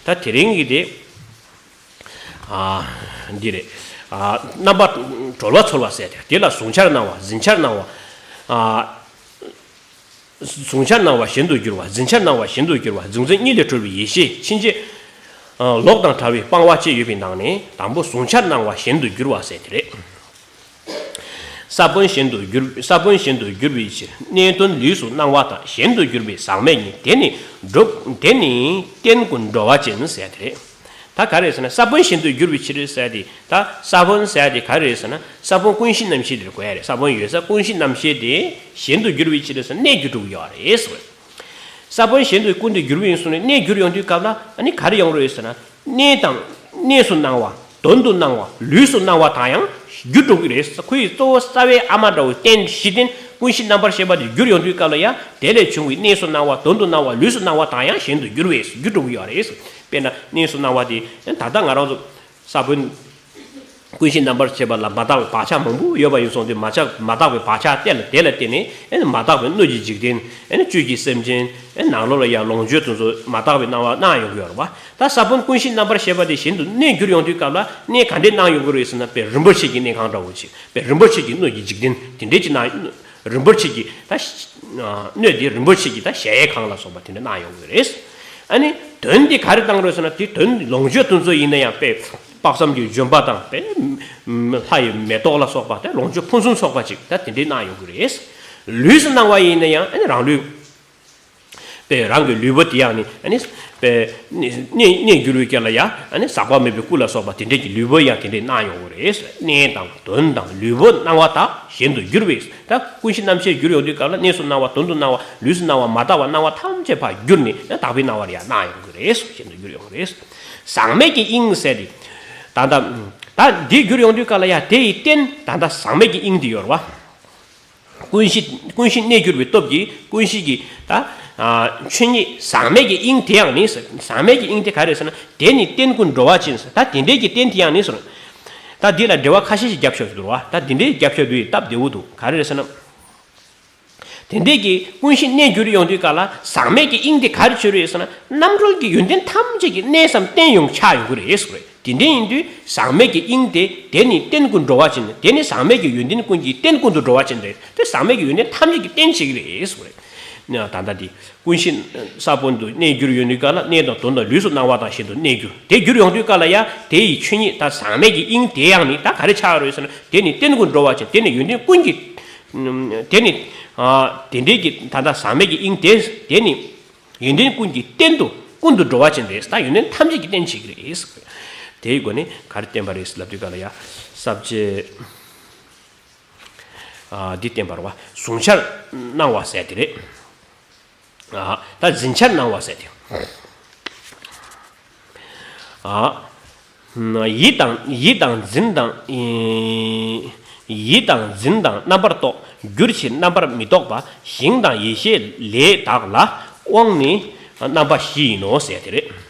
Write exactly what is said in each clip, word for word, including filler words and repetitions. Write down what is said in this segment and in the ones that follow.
ད་དེ་རིང་གི་དེ། ཨ། འདི་རེད། ཨ། རྣམ་པ་གྲོལ་བ་ཚོལ་བ་ཟེར་ཏེ། དེ་ལ་གཟུང་འཆར་སྣང་བ། འཛིན་འཆར་སྣང་བ། ཨ། གཟུང་འཆར་སྣང་བ་གཞན་དུ་འགྱུར་བ། འཛིན་འཆར་སྣང་བ་གཞན་དུ་འགྱུར་བ། གཟུང་འཛིན་གཉིས་ལས་གྲུབ་པའི་ཡེ་ཤེས་ཕྱིན་ཆད། ཨ། ལོག་དང་བྲལ་བའི་སྤང་བ་བཅས་ཡོད་པའི་ནང་ནས། དང་པོ་གཟུང་འཆར་སྣང་བ་གཞན་དུ་འགྱུར་བ་ཟེར་དེ་རེད། ས་བོན་གཞན་དུ་འགྱུར། ས་བོན་གཞན་དུ་འགྱུར་བའི་ཕྱིར། གནས་དོན་ལུས་སུ་སྣང་བ་དང་གཞན་དུ་འགྱུར་བའི་ཟག་མེད་ཉིད། དེ་ནི་འགྲོ། དེ་ནི་རྟེན་ཀུན་འགྲོ་བ་ཅན་ཟེར་དེ་རེད། ད་ག་རེ་ཟེར་ན། ས་བོན་གཞན་དུ་འགྱུར་བའི་ཕྱིར་ཟེར་དེ། ད་ས་བོན་ཟེར་དེ་ག་རེ་ཟེར་ན། ས་བོན་ཀུན་གཞི་རྣམ་ཤེས་དེར་གོ་ཡ་རེད། ས་བོན་ཡོད་ས་ཀུན་གཞི་རྣམ་ཤེས་དེ་གཞན་དུ་འགྱུར་བའི་ཕྱིར་ཟེར་ན་གནས་འགྱུར་འགྲོ་གི་ཡོད་རེད་ཟེར། ས་བོན་གཞན་དུ་ཀུན་ཏུ་འགྱུར་བའི་ཡིན་སོང་ནས། གནས་འགྱུར་ཡོང་དུས་སྐབས་ལ་ཨ་ནི་ག་རེ་ཡོང་རེད་ཟེར་ན། གནས་དང་། གནས་སུ་སྣང་བ། དོན་དུ་སྣང་བ། ལུས་སུ་སྣང་བ་དག་ཡང་འགྱུར་འགྲོ་གི་རེད། ཁོའི་གཙོ་བོ་རྩ་བའི་ཨ་མ་འདྲ་བོ་རྟེན་གཞི་རྟེན་ཀུན་གཞི་རྣམ་པར་ཤེས་པ་དེ་འགྱུར་ཡོང་དུས་སྐབས་ལ་ཡང་དེ་ལས་བྱུང་བའི་གནས་སུ་སྣང་བ། དོན་དུ་སྣང་བ། ལུས་སུ་སྣང་བ་དག་ཡང་གཞན་དུ་འགྱུར་བས། འགྱུར་འགྲོ་གི་ཡོད་རེད། དཔེར་ན་གནས་སུ་སྣང་བ་དེ་ད་ལྟ་ང་རང་ཚོ་ས་བོན་ཀུན་གཞི་རྣམ་པར་ཤེས་པ་ལ་མ་དག་པའི་བག་ཆགས་མང་པོ་ཡོད་པ་ཡིན་སོང་དུས། མ་ཆགས། མ་དག་པའི་བག་ཆགས་དེ་ལ། དེ་ལ་བརྟེན་ནས་ཨེ་མ་དག་པའི་སྣོད་ཀྱི་འཇིག་རྟེན། ཨེ་བཅུད་ཀྱི་སེམས་ཅན། ཨེ་ནང་ལོགས་ལ་ཡང་ལོངས་སྤྱོད་དེ་ཚོ་མ་དག་པའི་སྣང་བ་སྣང་ཡོང་གི་ཡོད་རེད་པ། ད་ས་བོན་ཀུན་གཞི་རྣམ་པར་ཤེས་པ་དེ་གཞན་དུ་གནས་འགྱུར་ཡོང་དུས་སྐབས་ལ་གནས་ག་འདྲའི་སྣང་ཡོང་གི་རེད་ཟེར་ན། དཔེ་རིན་པོ་ཆེ་གི་གནས་ཁང་འདྲ་བོ་ཅིག་དཔེ་རིན་པོ་ཆེ་གི་སྣོད་ཀྱི་འཇིག་རྟེན་དེ་འདྲའི་ཅིག་སྣང་། རིན་པོ་ཆེ་གི་ད་སྣོད་དེ་རིན་པོ་ཆེ་གི་ད་གཞལ་ཡས་ཁང་ལ་སོགས་པ་དེ་འདྲ་སྣང་ཡོང་གི་རེད། ཨ་ནི་དོན་དེ་ག་རེ་བཏང་རེད་ཟེར་ན། དེ་དོན་ལོངས་སྤྱོད་དེ་ཚོ་ཡིན་ན་ཡང་དཔེ་དཔག་བསམ་གྱི་ལྗོན་པ་དང་། དཔེ་ལྷ་ཡི་མེ་ཏོག་ལ་སོགས་པ། དེ་ལོངས་སྤྱོད་ཕུན་སུམ་ཚོགས་པ་ཅིག་ད་དེ་འདྲའི་སྣང་ཡོང་གི་རེད། ལུས་སུ་སྣང་བ་ཡིན་ན་ཡང་ཨ་ནི་རང་ལུས། དཔེ་རང་གི་ལུས་པོ་དེ་ཡང་ནི་ཨ་ནི་དཔེ་གནས་གནས་འགྱུར་བའི་སྐབས་ལ་ཡང་ཨ་ནི་ཟག་པ་མེད་པའི་སྐུ་ལ་སོགས་པ་དེ་འདྲས་ཀྱི་ལུས་པོ་ཡང་དེ་འདྲས་སྣང་ཡོང་གི་རེད། གནས་དང་དོན་དང་ལུས་པོ་སྣང་བ་དག་གཞན་དུ་འགྱུར་བས། ད་ཀུན་གཞི་རྣམ་ཤེས་འགྱུར་ཡོང་དུས་སྐབས་ལ་གནས་སུ་སྣང་བ། དོན་དུ་སྣང་བ། ལུས་སུ་སྣང་བ། མ་དག་པ་སྣང་བ་ཐམས་ཅད་ཕར་འགྱུར་ནས་ཡང་དག་པའི་སྣང་བར་ཡང་སྣང་ཡོང་གི་རེད། གཞན་དུ་འགྱུར་ཡོང་གི་རེད། ཟག་མེད་ཀྱི་དབྱིངས་ཟེར་ཏེ། ད་ལྟ་ད་འདི་འགྱུར་ཡོང་དུས་སྐབས་ལ་ཡང་དེ་ཡི་རྟེན་ད་ལྟ་ཟག་མེད་ཀྱི་དབྱིངས་དེ་ཡོད་རེད་བ། ཀུན་གཞི། ཀུན་གཞི་གནས་གྱུར་པའི་སྟོབས་ཀྱིས་ཀུན་གཞི་གི་ད་ཨ་ཆོས་ཉིད་ཟག་མེད་ཀྱི་དབྱིངས་དེ་ཡང་ནི། ཟག་མེད་ཀྱི་དབྱིངས་དེ་ག་རེ་ཟེར་ན། དེ་ནི་རྟེན་ཀུན་འགྲོ་བ་ཅན་ཟེར། ད་དེ་འདྲའི་གི་རྟེན་དེ་ཡང་ནི་ཟེར། ད་འདི་ལ་འགྲེལ་བ་ཁ་ཤས་ཤིག་རྒྱབ་ཤོག་འདུག་བ། ད་འདི་འདྲའི་རྒྱབ་ཤོག་འདུག་ཡིན་སྟབས་བདེ་བོ་འདུག་ག་རེ་རེད་ཟེར་ན། དེ་འདྲའི་གི་ཀུན་གཞི་གནས་གྱུར་ཡོང་དུས་སྐབས་ལ་ཟག་མེད་ཀྱི་དབྱིངས་དེ་ག་རེ་ཆགས་རེད་ཟེར་ན། རྣམ་གྲོལ་གྱི་ཡོན་ཏན་ཐམས་ཅད་ཀྱི་གནས་སམ་རྟེན་ཡོང་ཆགས་ཡོང་གི་རེད་ཟེར་བ་རེད། དེ་འདྲ་ཡིན་དུས་ཟག་མེད་ཀྱི་དབྱིངས་དེ། དེ་ནི་རྟེན་ཀུན་འགྲོ་བ་ཅན། དེ་ནི་ཟག་མེད་ཀྱི་ཡོན་ཏན་ཀུན་གྱི་རྟེན་ཀུན་ཏུ་འགྲོ་བ་ཅན་རེད། དེ་ཟག་མེད་ཀྱི་ཡོན་ཏན་ཐམས་ཅད་ཀྱི་རྟེན་བྱེད་ཀྱི་རེད་ཟེར་བ་རེད། ད་ལྟ་འདི་ཀུན་གཞི་ས་བོན་དུ་གནས་གྱུར་ཡོང་དུས་སྐབས་ལ་གནས་དང་དོན་དང་ལུས་སུ་སྣང་བ་དང་གཞན་དུ་གནས་གྱུར། དེ་གྱུར་ཡོང་དུས་སྐབས་ལ་ཡང་དེ་ཡི་ཆོས་ཉིད་ད་ཟག་མེད་ཀྱི་དབྱིངས་དེ་ཡང་ནི་ད་ག་རེ་ཆགས་རེད་ཟེར་ན། དེ་ནི་རྟེན་ཀུན་འགྲོ་བ་ཅན། དེ་ནི་ཡོན་ཏན་ཀུན་གྱི། དེ་ནི་དེ་འདྲའི་གི་ད་ལྟ་ཟག་མེད་ཀྱི་དབྱིངས་དེ། དེ་ནི་ཡོན་ཏན་ཀུན་གྱི་རྟེན་དུ་ཀུན་ཏུ་འགྲོ་བ་ཅན་རེད། ད་ཡོན་ཏན་ཐམས་ཅད་ཀྱི་རྟེན་བྱེད་ཀྱི་རེད། དེའི་སྒོ་ནས་ག་རེ་བསྟན་པ་རེད་ལབ་དུས་སྐབས་ལ་ཡ་ས་བཅད་འདི་བསྟན་པ་རེད་བ། གཟུང་འཆར་སྣང་བ་ཟེར་དེ་རེད། ད་འཛིན་འཆར་སྣང་བ་ཟེར་དེ། ཡིད་དང་། ཡིད་དང་འཛིན་དང་། ཡིད་དང་འཛིན་དང་རྣམ་པར་རྟོག་འགྱུར་ཕྱིར་རྣམ་པར་མི་རྟོག་པ། ཞིང་དང་ཡེ་ཤེས་ལས་དག་ལ་དབང་ནི་རྣམ་པ་བཞི་ཡིན་ནོ་ཟེར་དེ་རེད།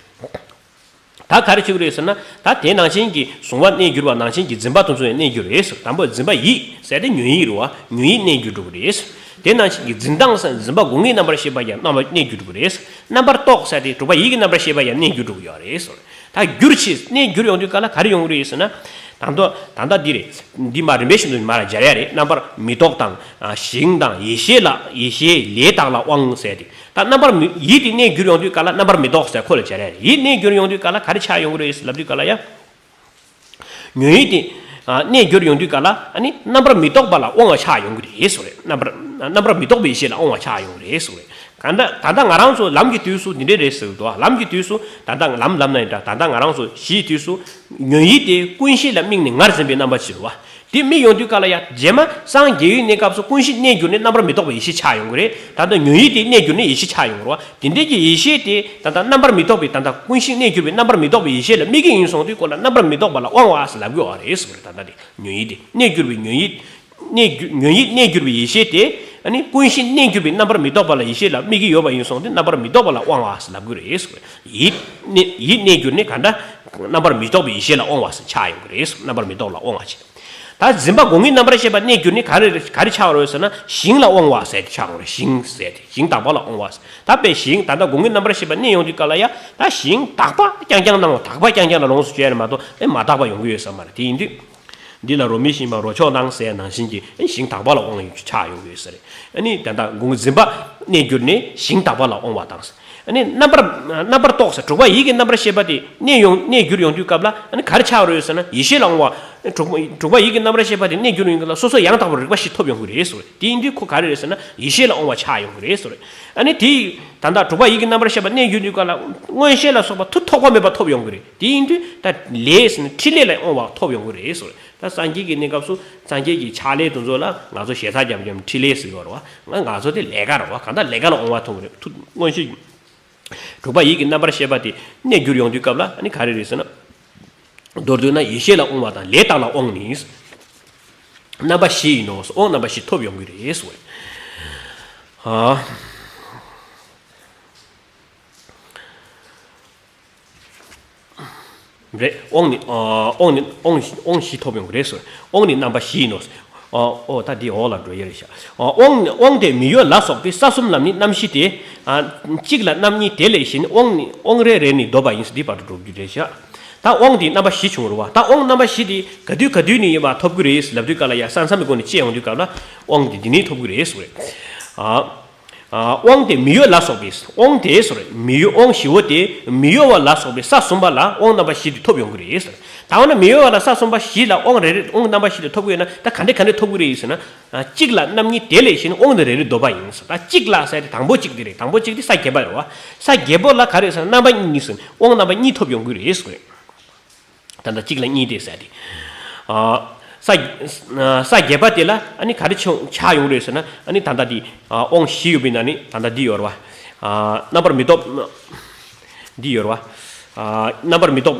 ད་ག་རེ་བྱེད་ཀྱི་རེད་ཟེར་ན། ད་དེ་ནང་བཞིན་གྱི་གཟུང་བ་གནས་གྱུར་པ་ནང་བཞིན་གྱི་འཛིན་པ་དེ་ཚོ་ཡང་གནས་གྱུར་རེད་ཟེར། དང་པོ་འཛིན་པ་ཡིད་ཟེར་དེ་ཉོན་ཡིད་རེད་བ། ཉོན་ཡིད་གནས་གྱུར་འགྲོ་གི་རེད་ཟེར། དེ་ནང་བཞིན་གྱི་འཛིན་སྟངས་ཟེར། འཛིན་པ་སྒོ་ལྔའི་རྣམ་པར་ཤེས་པ་ཡང་རྣམ་པ་གནས་གྱུར་འགྲོ་གི་རེད་ཟེར། རྣམ་པར་རྟོག་ཟེར་དེ་དྲུག་པ་ཡིད་ཀྱི་རྣམ་པར་ཤེས་པ་ཡང་གནས་གྱུར་འགྲོ་གི་ཡོད་རེད་ཟེར། ད་གྱུར་ཕྱིར་གནས་གྱུར་ཡོང་དུས་སྐབས་ལ་ག་རེ་ཡོང་གི་རེད་ཟེར་ན། ད་ལྟ་ད་ལྟ་འདི་རེད། འདི་མ་རིམ་པས་བཞིན་དུ་མར་སྦྱར་ཡ་རེད། རྣམ་པར་མི་རྟོག་དང་། ཞིང་དང་ཡེ་ཤེས་ལ། ཡེ་ཤེས་ལས་དག་ལ་དབང་ཟེར་དེ། ད་རྣམ་པར་མི། ཡིད་དེ་གནས་གྱུར་ཡོང་དུས་སྐབས་ལ་རྣམ་པར་མི་རྟོག་ཟེར་ཁོ་ལ་སྦྱར་ཡ་རེད། ཡིད་གནས་གྱུར་ཡོང་དུས་སྐབས་ལ་ག་རེ་ཆགས་ཡོང་གི་རེད་ལབ་དུས་སྐབས་ལ་ཡ། ཉོན་ཡིད་དེ་གནས་གྱུར་ཡོང་དུས་སྐབས་ལ་ཨ་ནི་རྣམ་པར་མི་རྟོག་པ་ལ་དབང་བ་ཆགས་ཡོང་གི་རེད་ཟེར་བ་རེད། རྣམ་པར། རྣམ་པར་མི་རྟོག་པའི་ཡེ་ཤེས་ལ་དབང་བ་ཆགས་ཡོང་གི་རེད་ཟེར་བ་རེད། གང་ལྟར་ད་ལྟ་ང་རང་ཚོ་ལམ་གྱི་དུས་སུ་འདི་འདྲས་རེད་ཟེར་གི་འདུག་ལམ་གྱི་དུས་སུ་ད་ལྟ་ལམ་ལམ་ན་ཡིན་འདྲ། ད་ལྟ་ང་རང་ཚོ་གཞིའི་དུས་སུ་ཉོན་ཡིད་དེ་ཀུན་གཞི་ལ་དམིགས་ནས་ངར་འཛིན་པའི་རྣམ་པ་ཅིག་རེད་བ། དེ་དམིགས་ཡོང་དུས་སྐབས་ལ་ཡ། རྗེས་མ་སངས་རྒྱས་པའི་གནས་སྐབས་སུ་ཀུན་གཞི་གནས་གྱུར་ནས་རྣམ་པར་མི་རྟོག་པའི་ཡེ་ཤེས་ཆགས་ཡོང་གི་རེད། ད་ལྟ་ཉོན་ཡིད་དེ་གནས་གྱུར་ནས་ཡེ་ཤེས་ཆགས་ཡོང་གི་རེད་བ། དེ་འདྲའི་གི་ཡེ་ཤེས་དེ་ད་ལྟ་རྣམ་པར་མི་རྟོག་པའི། ད་ལྟ་ཀུན་གཞི་གནས་གྱུར་པའི་རྣམ་པར་མི་རྟོག་པའི་ཡེ་ཤེས་ལ་དམིགས་ཀྱི་ཡིན་སོང་དུས་ཁོ་ལ་རྣམ་པར་མི་རྟོག་པ་ལ་དབང་བ་ཟེར་ལབ་ཀྱི་ཡོད་རེད་ཟེར་བ་རེད། ད་ལྟ་དེ་ཉོན་ཡིད་དེ་གནས་གྱུར་པའི། ཉོན་ཡིད་གནས་གྱུར། ཉོན་ཡིད་གནས་གྱུར་པའི་ཡེ་ཤེས་དེ་ཨ་ནི་ཀུན་གཞི་གནས་གྱུར་པའི་རྣམ་པར་མི་རྟོག་པ་ལ། ཡེ་ཤེས་ལ་དམིགས་ཀྱི་ཡོད་པ་ཡིན་སོང་དུས་རྣམ་པར་མི་རྟོག་པ་ལ་དབང་བ་ཟེར་ལབ་ཀྱི་རེད་ཟེར་བ་རེད། ཡིད་གནས། ཡིད་གནས་གྱུར་ནས་ག་འདྲ་རྣམ་པར་མི་རྟོག་པའི་ཡེ་ཤེས་ལ་དབང་བ་ཟེར་ཆགས་ཡོང་གི་རེད་ཟེར། རྣམ་པར་མི་རྟོག་ལ་དབང་བ་བྱེད། ད་འཛིན་པ་སྒོ་ལྔའི་རྣམ་པར་ཤེས་པ་གནས་གྱུར་ནི་ག་རེ་ག་རེ་ཆགས་རེད་ཟེར་ན། ཞིང་ལ་དབང་བ་ཟེར་དེ་ཆགས་རེད། ཞིང་ཟེར་དེ་ཞིང་དག་པ་ལ་དབང་བ་ཟེར། ད་དཔེ་ཞིང་ད་ལྟ་སྒོ་ལྔའི་རྣམ་པར་ཤེས་པ་གནས་ཡོང་དུས་སྐབས་ལ་ཡ། ད་ཞིང་དག་པ་རྐྱང་རྐྱང་སྣང་བ། དག་པ་རྐྱང་རྐྱང་ལ་ལོངས་སུ་སྤྱད་ནས་མ་གཏོགས་ཨེ་མ་དག་པ་ཡོང་གི་ཡོད་ས་མ་རེད། དེ་ཡིན་དུས། འདི་ལ་རོ་མའི་ཞིང་པ་རོ་མཆོག་སྣང་ཟེར་ནང་བཞིན་གྱི་ཨེ་ཞིང་དག་པ་ལ་དབང་ཆགས་ཡོང་གི་ཡོད་ས་རེད། ཨ་ནི་ད་ལྟ་སྒོ་ལྔའི་འཛིན་པ་གནས་གྱུར་ནས་ཞིང་དག་པ་ལ་དབང་བ་དང་། ཨ་ནི་རྣམ་པར་རྣམ་པར་རྟོག་ཟེར་དྲུག་པ་ཡིད་ཀྱི་རྣམ་པར་ཤེས་པ་དེ་གནས་ཡོང་གནས་གྱུར་ཡོང་དུས་སྐབས་ལ། ཨ་ནི་ག་རེ་ཆགས་རེད་ཟེར་ན། ཡིད་ཤེས་ལ་དབང་བ། དྲུག་དྲུག་པ་ཡིད་ཀྱི་རྣམ་པར་ཤེས་པ་དེ་གནས་གྱུར་ཡོང་གི་ལ་སོ་སོ་ཡང་དག་པར་རིག་པ་ཞིག་ཐོབ་ཡོང་གི་རེད་ཟེར། དེ་ཡིན་དུས་ཁོ་ག་རེ་རེད་ཟེར་ན། ཡིད་ཤེས་ལ་དབང་བ་ཆགས་ཡོང་གི་རེད་ཟེར། ཨ་ནི་དེ་ད་ལྟ་དྲུག་པ་ཡིད་ཀྱི་རྣམ་པར་ཤེས་པ་གནས་གྱུར་དུས་སྐབས་ལ་མངོན་ཤེས་ལ་སོགས་པ་མཐུ་ཐོགས་པ་མེད་པ་ཐོབ་ཡོང་གི་རེད། དེ་ཡིན་དུས་ད་ལས་ཟེར་ན་ཕྲིན་ལས་ལ་དབང་བ་ཐོབ་ཡོང་གི་རེད་ཟེར། ད་སངས་རྒྱས་ཀྱི་གནས་སྐབས་སུ་སངས་རྒྱས་ཀྱི་ཕྱག་ལས་དེ་ཚོ་ལ་ང་ཚོ་ཞེ་ས་རྒྱབ་རྒྱབ་ཕྲིན་ལས་ཟེར་གྱི་ཡོད་རེད་བ། ང་ང་ཚོ་དེ་ལས་ཀ་རེད་བ། གང་ལྟར་ལས་ཀ་ལ་དབང་བ་ཐོབ་ཀྱི་རེད། མཐུ་མངོན་ཤེས། དྲུག་པ་ཡིད་ཀྱི་རྣམ་པར་ཤེས་པ་དེ་གནས་གྱུར་ཡོང་དུས་སྐབས་ལ་ཨ་ནི་ག་རེ་རེད་ཟེར་ན། མདོར་བསྡུས་ན་ཡིད་ཤེས་ལ་དབང་བ་དང་ལས་དག་ལ་དབང་ནི། རྣམ་པ་བཞི་ཡིན་ནོ། དབང་རྣམ་པ་བཞི་ཐོབ་ཡོང་གི་རེད་ཟེར། ཨ། རེད། དབང་ནི། ཨ། དབང་ནི་དབང་དབང་བཞི་ཐོབ་ཡོང་གི་རེད་ཟེར། དབང་ནི་རྣམ་པ་བཞི་ཡིན་ནོ། ཨ། ཨོ་ད་འདི་འོག་ལ་འགྲོ་ཡ་རེད་ཤག་ཨ། དབང་དབང་དེ་མི་གཡོ་ལ་སོགས་པའི་ས་གསུམ་ལ་ནི་རྣམ་བཞི་སྟེ། ཨ། གཅིག་ལ་རྣམ་གཉིས་དེ་ལས་གཞན་དབང་ནི་དབང་རེ་རེ་ནི་འདོད་པ་ཡིན་ཟེར། འདི་བར་དུ་འགྲོ་རྒྱུ་རེད་ཤག་ད་དབང་དེ་རྣམ་པ་བཞི་བྱུང་རེད་བ། ད་དབང་རྣམ་པ་བཞི་དེ་ག་དུས་ག་དུས་ནས་ཡིན་པ་ཐོབ་ཀྱི་རེད་ལབ་དུས་སྐབས་ལ་ཡ། ས་མཚམས་ཀྱི་སྒོ་ནས་དཔྱད་ཡོང་དུས་སྐབས་ལ་དབང་དེ་འདི་ནས་ཐོབ་ཀྱི་རེད་ཟེར། ཨ། ཨ། དབང་དེ་མི་གཡོ་ལ་སོགས་པའི། དབང་དེ་ཟེར། མི་གཡོ། དབང་བཞི་བོ་དེ་མི་གཡོ་བ་ལ་སོགས་པའི་ས་གསུམ་པ་ལ་དབང་རྣམ་པ་བཞི་དེ་ཐོབ་ཡོང་གི་རེད་ཟེར། ད་འོ་ན་མི་གཡོ་བ་ལ་ས་གསུམ་པ་བཞི་ལ་དབང་རེ་རེ། དབང་རྣམ་པ་བཞི་དེ་ཐོབ་ཀྱི་ཡོད་ན། ད་ག་འདྲ་ག་འདྲ་ཐོབ་ཀྱི་རེད་ཟེར་ན། ཨ། གཅིག་ལ་རྣམ་གཉིས་དེ་ལས་གཞན་དབང་དེ་རེ་རེ་འདོད་པ་ཡིན་ཟེར། ད་གཅིག་ལ་ཟེར་དེ་དང་པོ་གཅིག་དེ་རེད། དང་པོ་གཅིག་དེ་ས་བརྒྱད་པ་རེད་བ། ས་བརྒྱད་པོ་ལ་ག་རེ་ཟེར་ན། རྣམ་པ་གཉིས་ཟེར། དབང་རྣམ་པ་གཉིས་ཐོབ་ཡོང་གི་རེད་ཟེར། ད་ལྟ་གཅིག་ལ་གཉིས་དེ་ཟེར་དེ། ཨ། ས་ས་བརྒྱད་པ་དེ་ལ་ཨ་ནི་ག་རེ་ཆགས་ཆགས་ཡོང་རེད་ཟེར་ན། ཨ་ནི་ད་ལྟ་དེ། ཨ། དབང་བཞི་ཡོད་པའི་ནང་ནས་ད་ལྟ་འདི་ཡོད་རེད་བ། ཨ། རྣམ་པར་མི་རྟོག་འདི་ཡོད་རེད་བ། ཨ། རྣམ་པར་མི་རྟོག་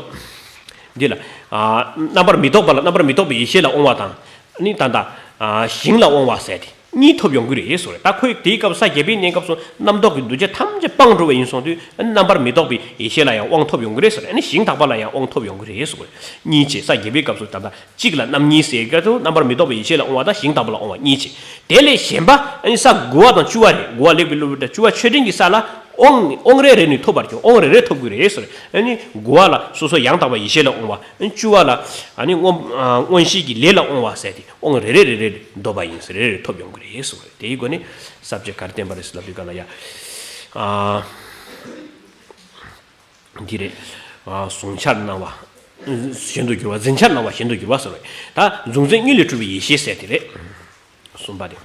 འདི་ལ། ཨ། རྣམ་པར་མི་རྟོག་པ་ལ། རྣམ་པར་མི་རྟོག་པའི་ཡེ་ཤེས་ལ་དབང་བ་དང་། ཨ་ནི་ད་ལྟ། ཨ། ཞིང་ལ་དབང་བ་ཟེར་དེ། གཉིས་ཐོབ་ཡོང་གི་རེད་ཟེར། ད་ཁོས་དེའི་སྐབས་ས་བརྒྱད་པའི་གནས་སྐབས་སུ་རྣམ་རྟོག་གི་འདུ་བྱེད་ཐམས་ཅད་སྤངས་འགྲོ་བ་ཡིན་སོང་དུས། རྣམ་པར་མི་རྟོག་པའི་ཡེ་ཤེས་ལ་ཡང་དབང་ཐོབ་ཡོང་གི་རེད་ཟེར། ཨ་ནི་ཞིང་དག་པ་ལ་ཡང་དབང་ཐོབ་ཡོང་གི་རེད་ཟེར། གཉིས་བྱས། ས་བརྒྱད་པའི་སྐབས་སུ་ད་ལྟ་གཅིག་ལ་རྣམ་གཉིས་ཟེར་ག་དུས་རྣམ་པར་མི་རྟོག་པའི་ཡེ་ཤེས་ལ་དབང་བ་དང་ཞིང་དག་པ་ལ་དབང་བ་གཉིས་བྱས། དེ་ལས་གཞན་པ་ཨ་ནི་ས་དགུ་པ་དང་བཅུ་པ་རེད། དགུ་པ་ལེགས་པའི་སློབ་དཔོན་དང་བཅུ་པ་ཆོས་ལྡན་གྱི་ས་ལ་དབང་དབང་རེ་རེ་ནི་ཐོབ་པར་གྱུར། དབང་རེ་རེ་ཐོབ་ཀྱི་རེད་ཟེར། ཨ་ནི་དགུ་པ་ལ་སོ་སོ་ཡང་དག་པ་ཡེ་ཤེས་ལ་དབང་བ། ཨ་ནི་བཅུ་པ་ལ་ཨ་ནི་མངོན་མངོན་ཤེས་ཀྱི་ལས་ལ་དབང་བ་ཟེར་དེ། དབང་རེ་རེ་རེ་རེ་འདོད་པ་ཡིན་ཟེར། རེ་རེ་ཐོབ་ཡོང་གི་རེད་གསུངས་པ་རེད། དེའི་སྒོ་ནས་ས་བཅད་ག་རེ་བསྟན་པ་རེད་ཟེར་ལབ་དུས་ག་ལ་ཡ། ཨ། འདི་རེད། ཨ། གཟུང་འཆར་སྣང་བ་གཞན་དུ་འགྱུར་བ། འཛིན་འཆར་སྣང་བ་གཞན་དུ་འགྱུར་བ་ཟེར་བས། ད་གཟུང་འཛིན་གཉིས་ལས་གྲུབ་པའི་ཡེ་ཤེས་ཟེར་དེ་རེད། གསུམ་པ་དེ།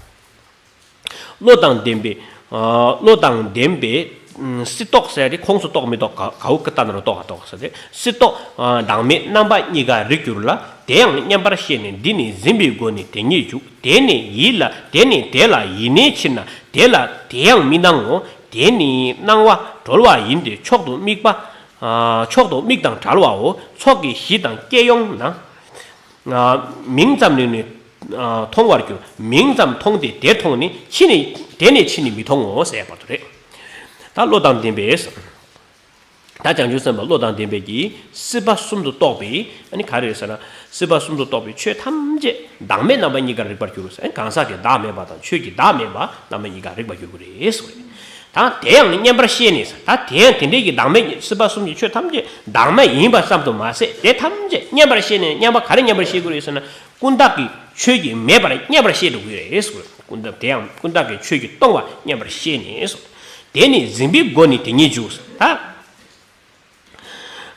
བློ་དང་ལྡན་པའི། ཨ། བློ་དང་ལྡན་པའི། ཨ། སྲིད་རྟོག་ཟེར་དེ་ཁོངས་སུ་གཏོགས་མི་གཏོགས་ག་གའུ་ཀི་ཏ་ན་རོ་གཏོགས་ག་གཏོགས་ཟེར་ཏེ། སྲིད་རྟོག་ཨ། བདག་མེད་རྣམ་པ་གཉིས་ཀར་རིག་གྱུར་ལ། དེ་ཡང་མཉམ་པར་ཤེས་ནས་འདི་ནི་འཛིན་པའི་སྒོ་ནས་དེ་ཉིད་འཇུག་དེ་ནི་ཡིད་ལ། དེ་ནི་དེ་ལ་ཡིད་ནི་ཕྱིར་ན་དེ་ལ་དེ་ཡང་མི་སྣང་ངོ་། དེ་ནི་སྣང་བ་གྲོལ་བ་ཡིན་ཏེ་མཆོག་ཏུ་དམིགས་པ། ཨ། མཆོག་ཏུ་དམིགས་དང་བྲལ་བའོ། ཚོགས་ཀྱི་གཞི་དང་སྐྱེ་ཡོང་ན། ཨ། མིང་ཙམ་ནི་ནི། ཨ། མཐོང་བར་འགྱུར། མིང་ཙམ་མཐོང་སྟེ་དེར་མཐོང་ནས་ཕྱིས་ནི། དེ་ནས་ཕྱིས་ནི་མི་མཐོང་ངོ་ཟེར་བར་དུ་རེད། ད་བློ་དང་ལྡན་པས། ད་བྱང་ཆུབ་སེམས་དཔའ་བློ་དང་ལྡན་པས་ཀྱིས་སྲིད་པ་གསུམ་དུ་གཏོགས་པའི། ཨ་ནི་ག་རེ་རེད་ཟེར་ན། སྲིད་པ་གསུམ་དུ་གཏོགས་པའི་ཆོས་ཐམས་ཅད་བདག་མེད་རྣམ་པ་གཉིས་ཀར་རིག་པར་འགྱུར་ཟེར། གང་ཟག་གི་བདག་མེད་པ་དང་ཆོས་ཀྱི་བདག་མེད་པ་རྣམ་པ་གཉིས་ཀར་རིག་པར་འགྱུར་གྱི་རེད་གསུངས་རེད། ད་དེ་ཡང་མཉམ་པར་ཤེས་ནས་ཟེར། ད་དེ་ཡང་དེ་འདྲའི་གི་བདག་མེད་ཀྱི་སྲིད་པ་གསུམ་གྱི་ཆོས་ཐམས་ཅད་བདག་མེད་ཡིན་པ་ཙམ་དུ་མ་ཟད། དེ་ཐམས་ཅད་མཉམ་པར་ཤེས་ནས། མཉམ་པ་ག་རེ་མཉམ་པར་ཤེས་དགོས་རེད་ཟེར་ན། ཀུན་བཏགས་ཀྱི་ཆོས་ཀྱིས་མེད་པར་མཉམ་པར་ཤེས་འགྲོ་དགོས་རེད་གསུངས། ཀུན་བཏགས་དེ་ཡང་ཀུན་བཏགས་ཀྱི་ཆོས་ཀྱིས་སྟོང་པ་མཉམ་པར་ཤེས་ནས་གསུངས། དེ་ནི་འཛིན་པའི་སྒོ་ནས་དེ་ཉིད་འཇུག་ཟེར། ད།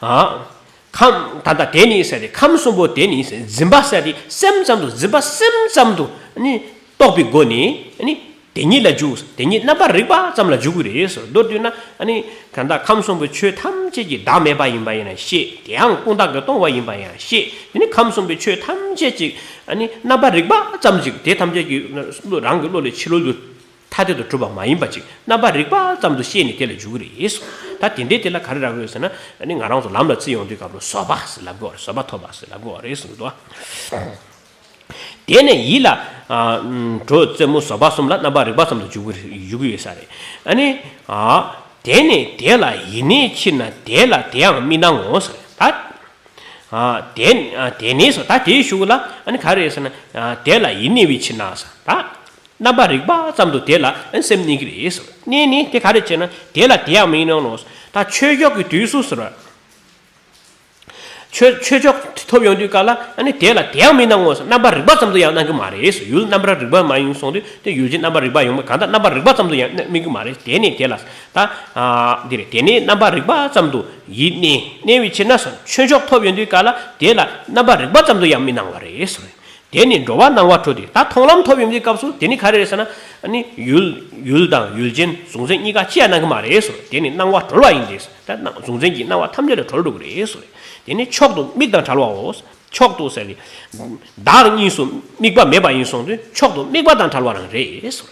ཨ། ཁམས། ད་ལྟ་དེ་ནི་ཟེར་ཏེ་ཁམས་གསུམ་པོ་དེ་ནི་ཟེར། འཛིན་པ་ཟེར་ཏེ་སེམས་ཙམ་དུ། འཛིན་པ་སེམས་ཙམ་དུ་ནི་རྟོགས་པའི་སྒོ་ནས་ནི་དེ་ཉིད་ལ་འཇུག་དེ་ཉིད་རྣམ་པར་རིག་པ་ཙམ་ལ་འཇུག་གི་རེད་ཟེར། མདོར་བསྡུས་ན་ཨ་ནི་གང་ལྟར་ཁམས་གསུམ་པོའི་ཆོས་ཐམས་ཅད་ཀྱི་བདག་མེད་པ་ཡིན་པ་ཡིན་ན་ཤེས། དེ་ཡང་ཀུན་བཏགས་ཀྱིས་སྟོང་པ་ཡིན་པ་ཡང་ཤེས། དེ་ནི་ཁམས་གསུམ་པོའི་ཆོས་ཐམས་ཅད་ཀྱི་ཨ་ནི་རྣམ་པར་རིག་པ་ཙམ་ཅིག་དེ་ཐམས་ཅད་ཀྱི་རང་གི་བློ་ལས་ཕྱི་བློ་ལུ། ཐ་དད་དུ་གྲུབ་པ་མ་ཡིན་པ་ཅིག་རྣམ་པར་རིག་པ་ཙམ་དུ་ཤེས་ནས་དེ་ལ་འཇུག་གི་རེད་གསུངས། ད་དེ་འདྲའི་དེ་ལ་ག་རེ་རག་གི་ཡོད་ཟེར་ན། ཨ་ནི་ང་རང་ཚོ་ལམ་ལ་བརྩི་ཡོང་དུས་སྐབས་ལ་བཟོད་པ་ཟེར་ལབ་དགོས་རེད། བཟོད་པ་ཐོབ་པ་ཟེར་ལབ་དགོས་རེད་གསུངས་འདུག། དེ་ནས་ཡིད་ལ། ཨ། གྲོལ་རྩེ་མོ་བཟོད་པ་གསུམ་ལ་རྣམ་པར་རིག་པ་ཙམ་དུ་འཇུག་གི་འཇུག་གི་ཡོད་ས་རེད། ཨ་ནི། ཨ། དེ་ནས་དེ་ལ་ཡིད་ནི་ཕྱིར་ན་དེ་ལ་དེ་ཡང་མི་སྣང་ངོ་ཟེར། ད། ཨ་དེ་ཨ་དེ་ནས་སོ། ད་དེའི་གཞུག་ལ་ཨ་ནི་ག་རེ་ཟེར་ན། ཨ་དེ་ལ་ཡིད་གནས་པའི་ཕྱིར་ན་ཟེར། ད་རྣམ་པར་རིག་པ་ཙམ་དུ་དེ་ལ་ཨ་ནི་སེམས་གནས་ཀྱི་རེད་ཟེར། གནས་ནས་དེ་ག་རེ་བྱས་ན་དེ་ལ་དེ་ཡང་མི་སྣང་ནོ། ད་ཆོས་མཆོག་གི་དུས་སུ་ཟེར། ཆོས་ཆོས་མཆོག་ཐོབ་ཡོང་དུས་སྐབས་ལ་ཨ་ནི་དེ་ལ་དེ་ཡང་མི་སྣང་ངོ་ཟེར། རྣམ་པར་རིག་པ་ཙམ་དུ་ཡང་སྣང་གི་མ་རེད་ཟེར། ཡུལ་རྣམ་པར་རིག་པ་མ་ཡིན་སོང་དུས་དེ་ཡུལ་ཅན་རྣམ་པར་རིག་པ་ཡོང་མ། གང་ལྟར་རྣམ་པར་རིག་པ་ཙམ་དུ་ཡང་སྣང་གི་མ་རེད། དེ་ནས་དེ་ལ་ད་ཨ་འདི་རེད། དེ་ནས་རྣམ་པར་རིག་པ་ཙམ་དུ་ཡིད་གནས། གནས་པའི་ཕྱིར་ན་ཟེར། ཆོས་མཆོག་ཐོབ་ཡོང་དུས་སྐབས་ལ་དེ་ལ་རྣམ་པར་རིག་པ་ཙམ་དུ་ཡང་མི་སྣང་བ་རེད་ཟེར། དེ་ནི་འགྲོ་བ་སྣང་བ་འཕྲོ་སྟེ། ད་མཐོང་ལམ་ཐོབ་ཡོང་དུས་སྐབས་སུ་དེ་ནི་ག་རེ་རེད་ཟེར་ན། ཨ་ནི་ཡུལ་ཡུལ་དང་ཡུལ་ཅན་གཟུང་འཛིན་གཉིས་ཀ་ཅི་ཡང་སྣང་གི་མ་རེད་ཟེར། དེ་ནི་སྣང་བ་གྲོལ་བ་ཡིན་ཏེ་ཟེར། ད་སྣང་གཟུང་འཛིན་གྱི་སྣང་བ་ཐམས་ཅད་ལས་གྲོལ་འགྲོ་གི་རེད་ཟེར། དེ་ནི་མཆོག་ཏུ་དམིགས་དང་བྲལ་བའོ། མཆོག་ཏུ་ཟེར་ཏེ། བདག་གཉིས་སུ་དམིགས་པ་མེད་པ་ཡིན་སོང་དུས་མཆོག་ཏུ་དམིགས་པ་དང་བྲལ་བ་རང་རེད་ཟེར།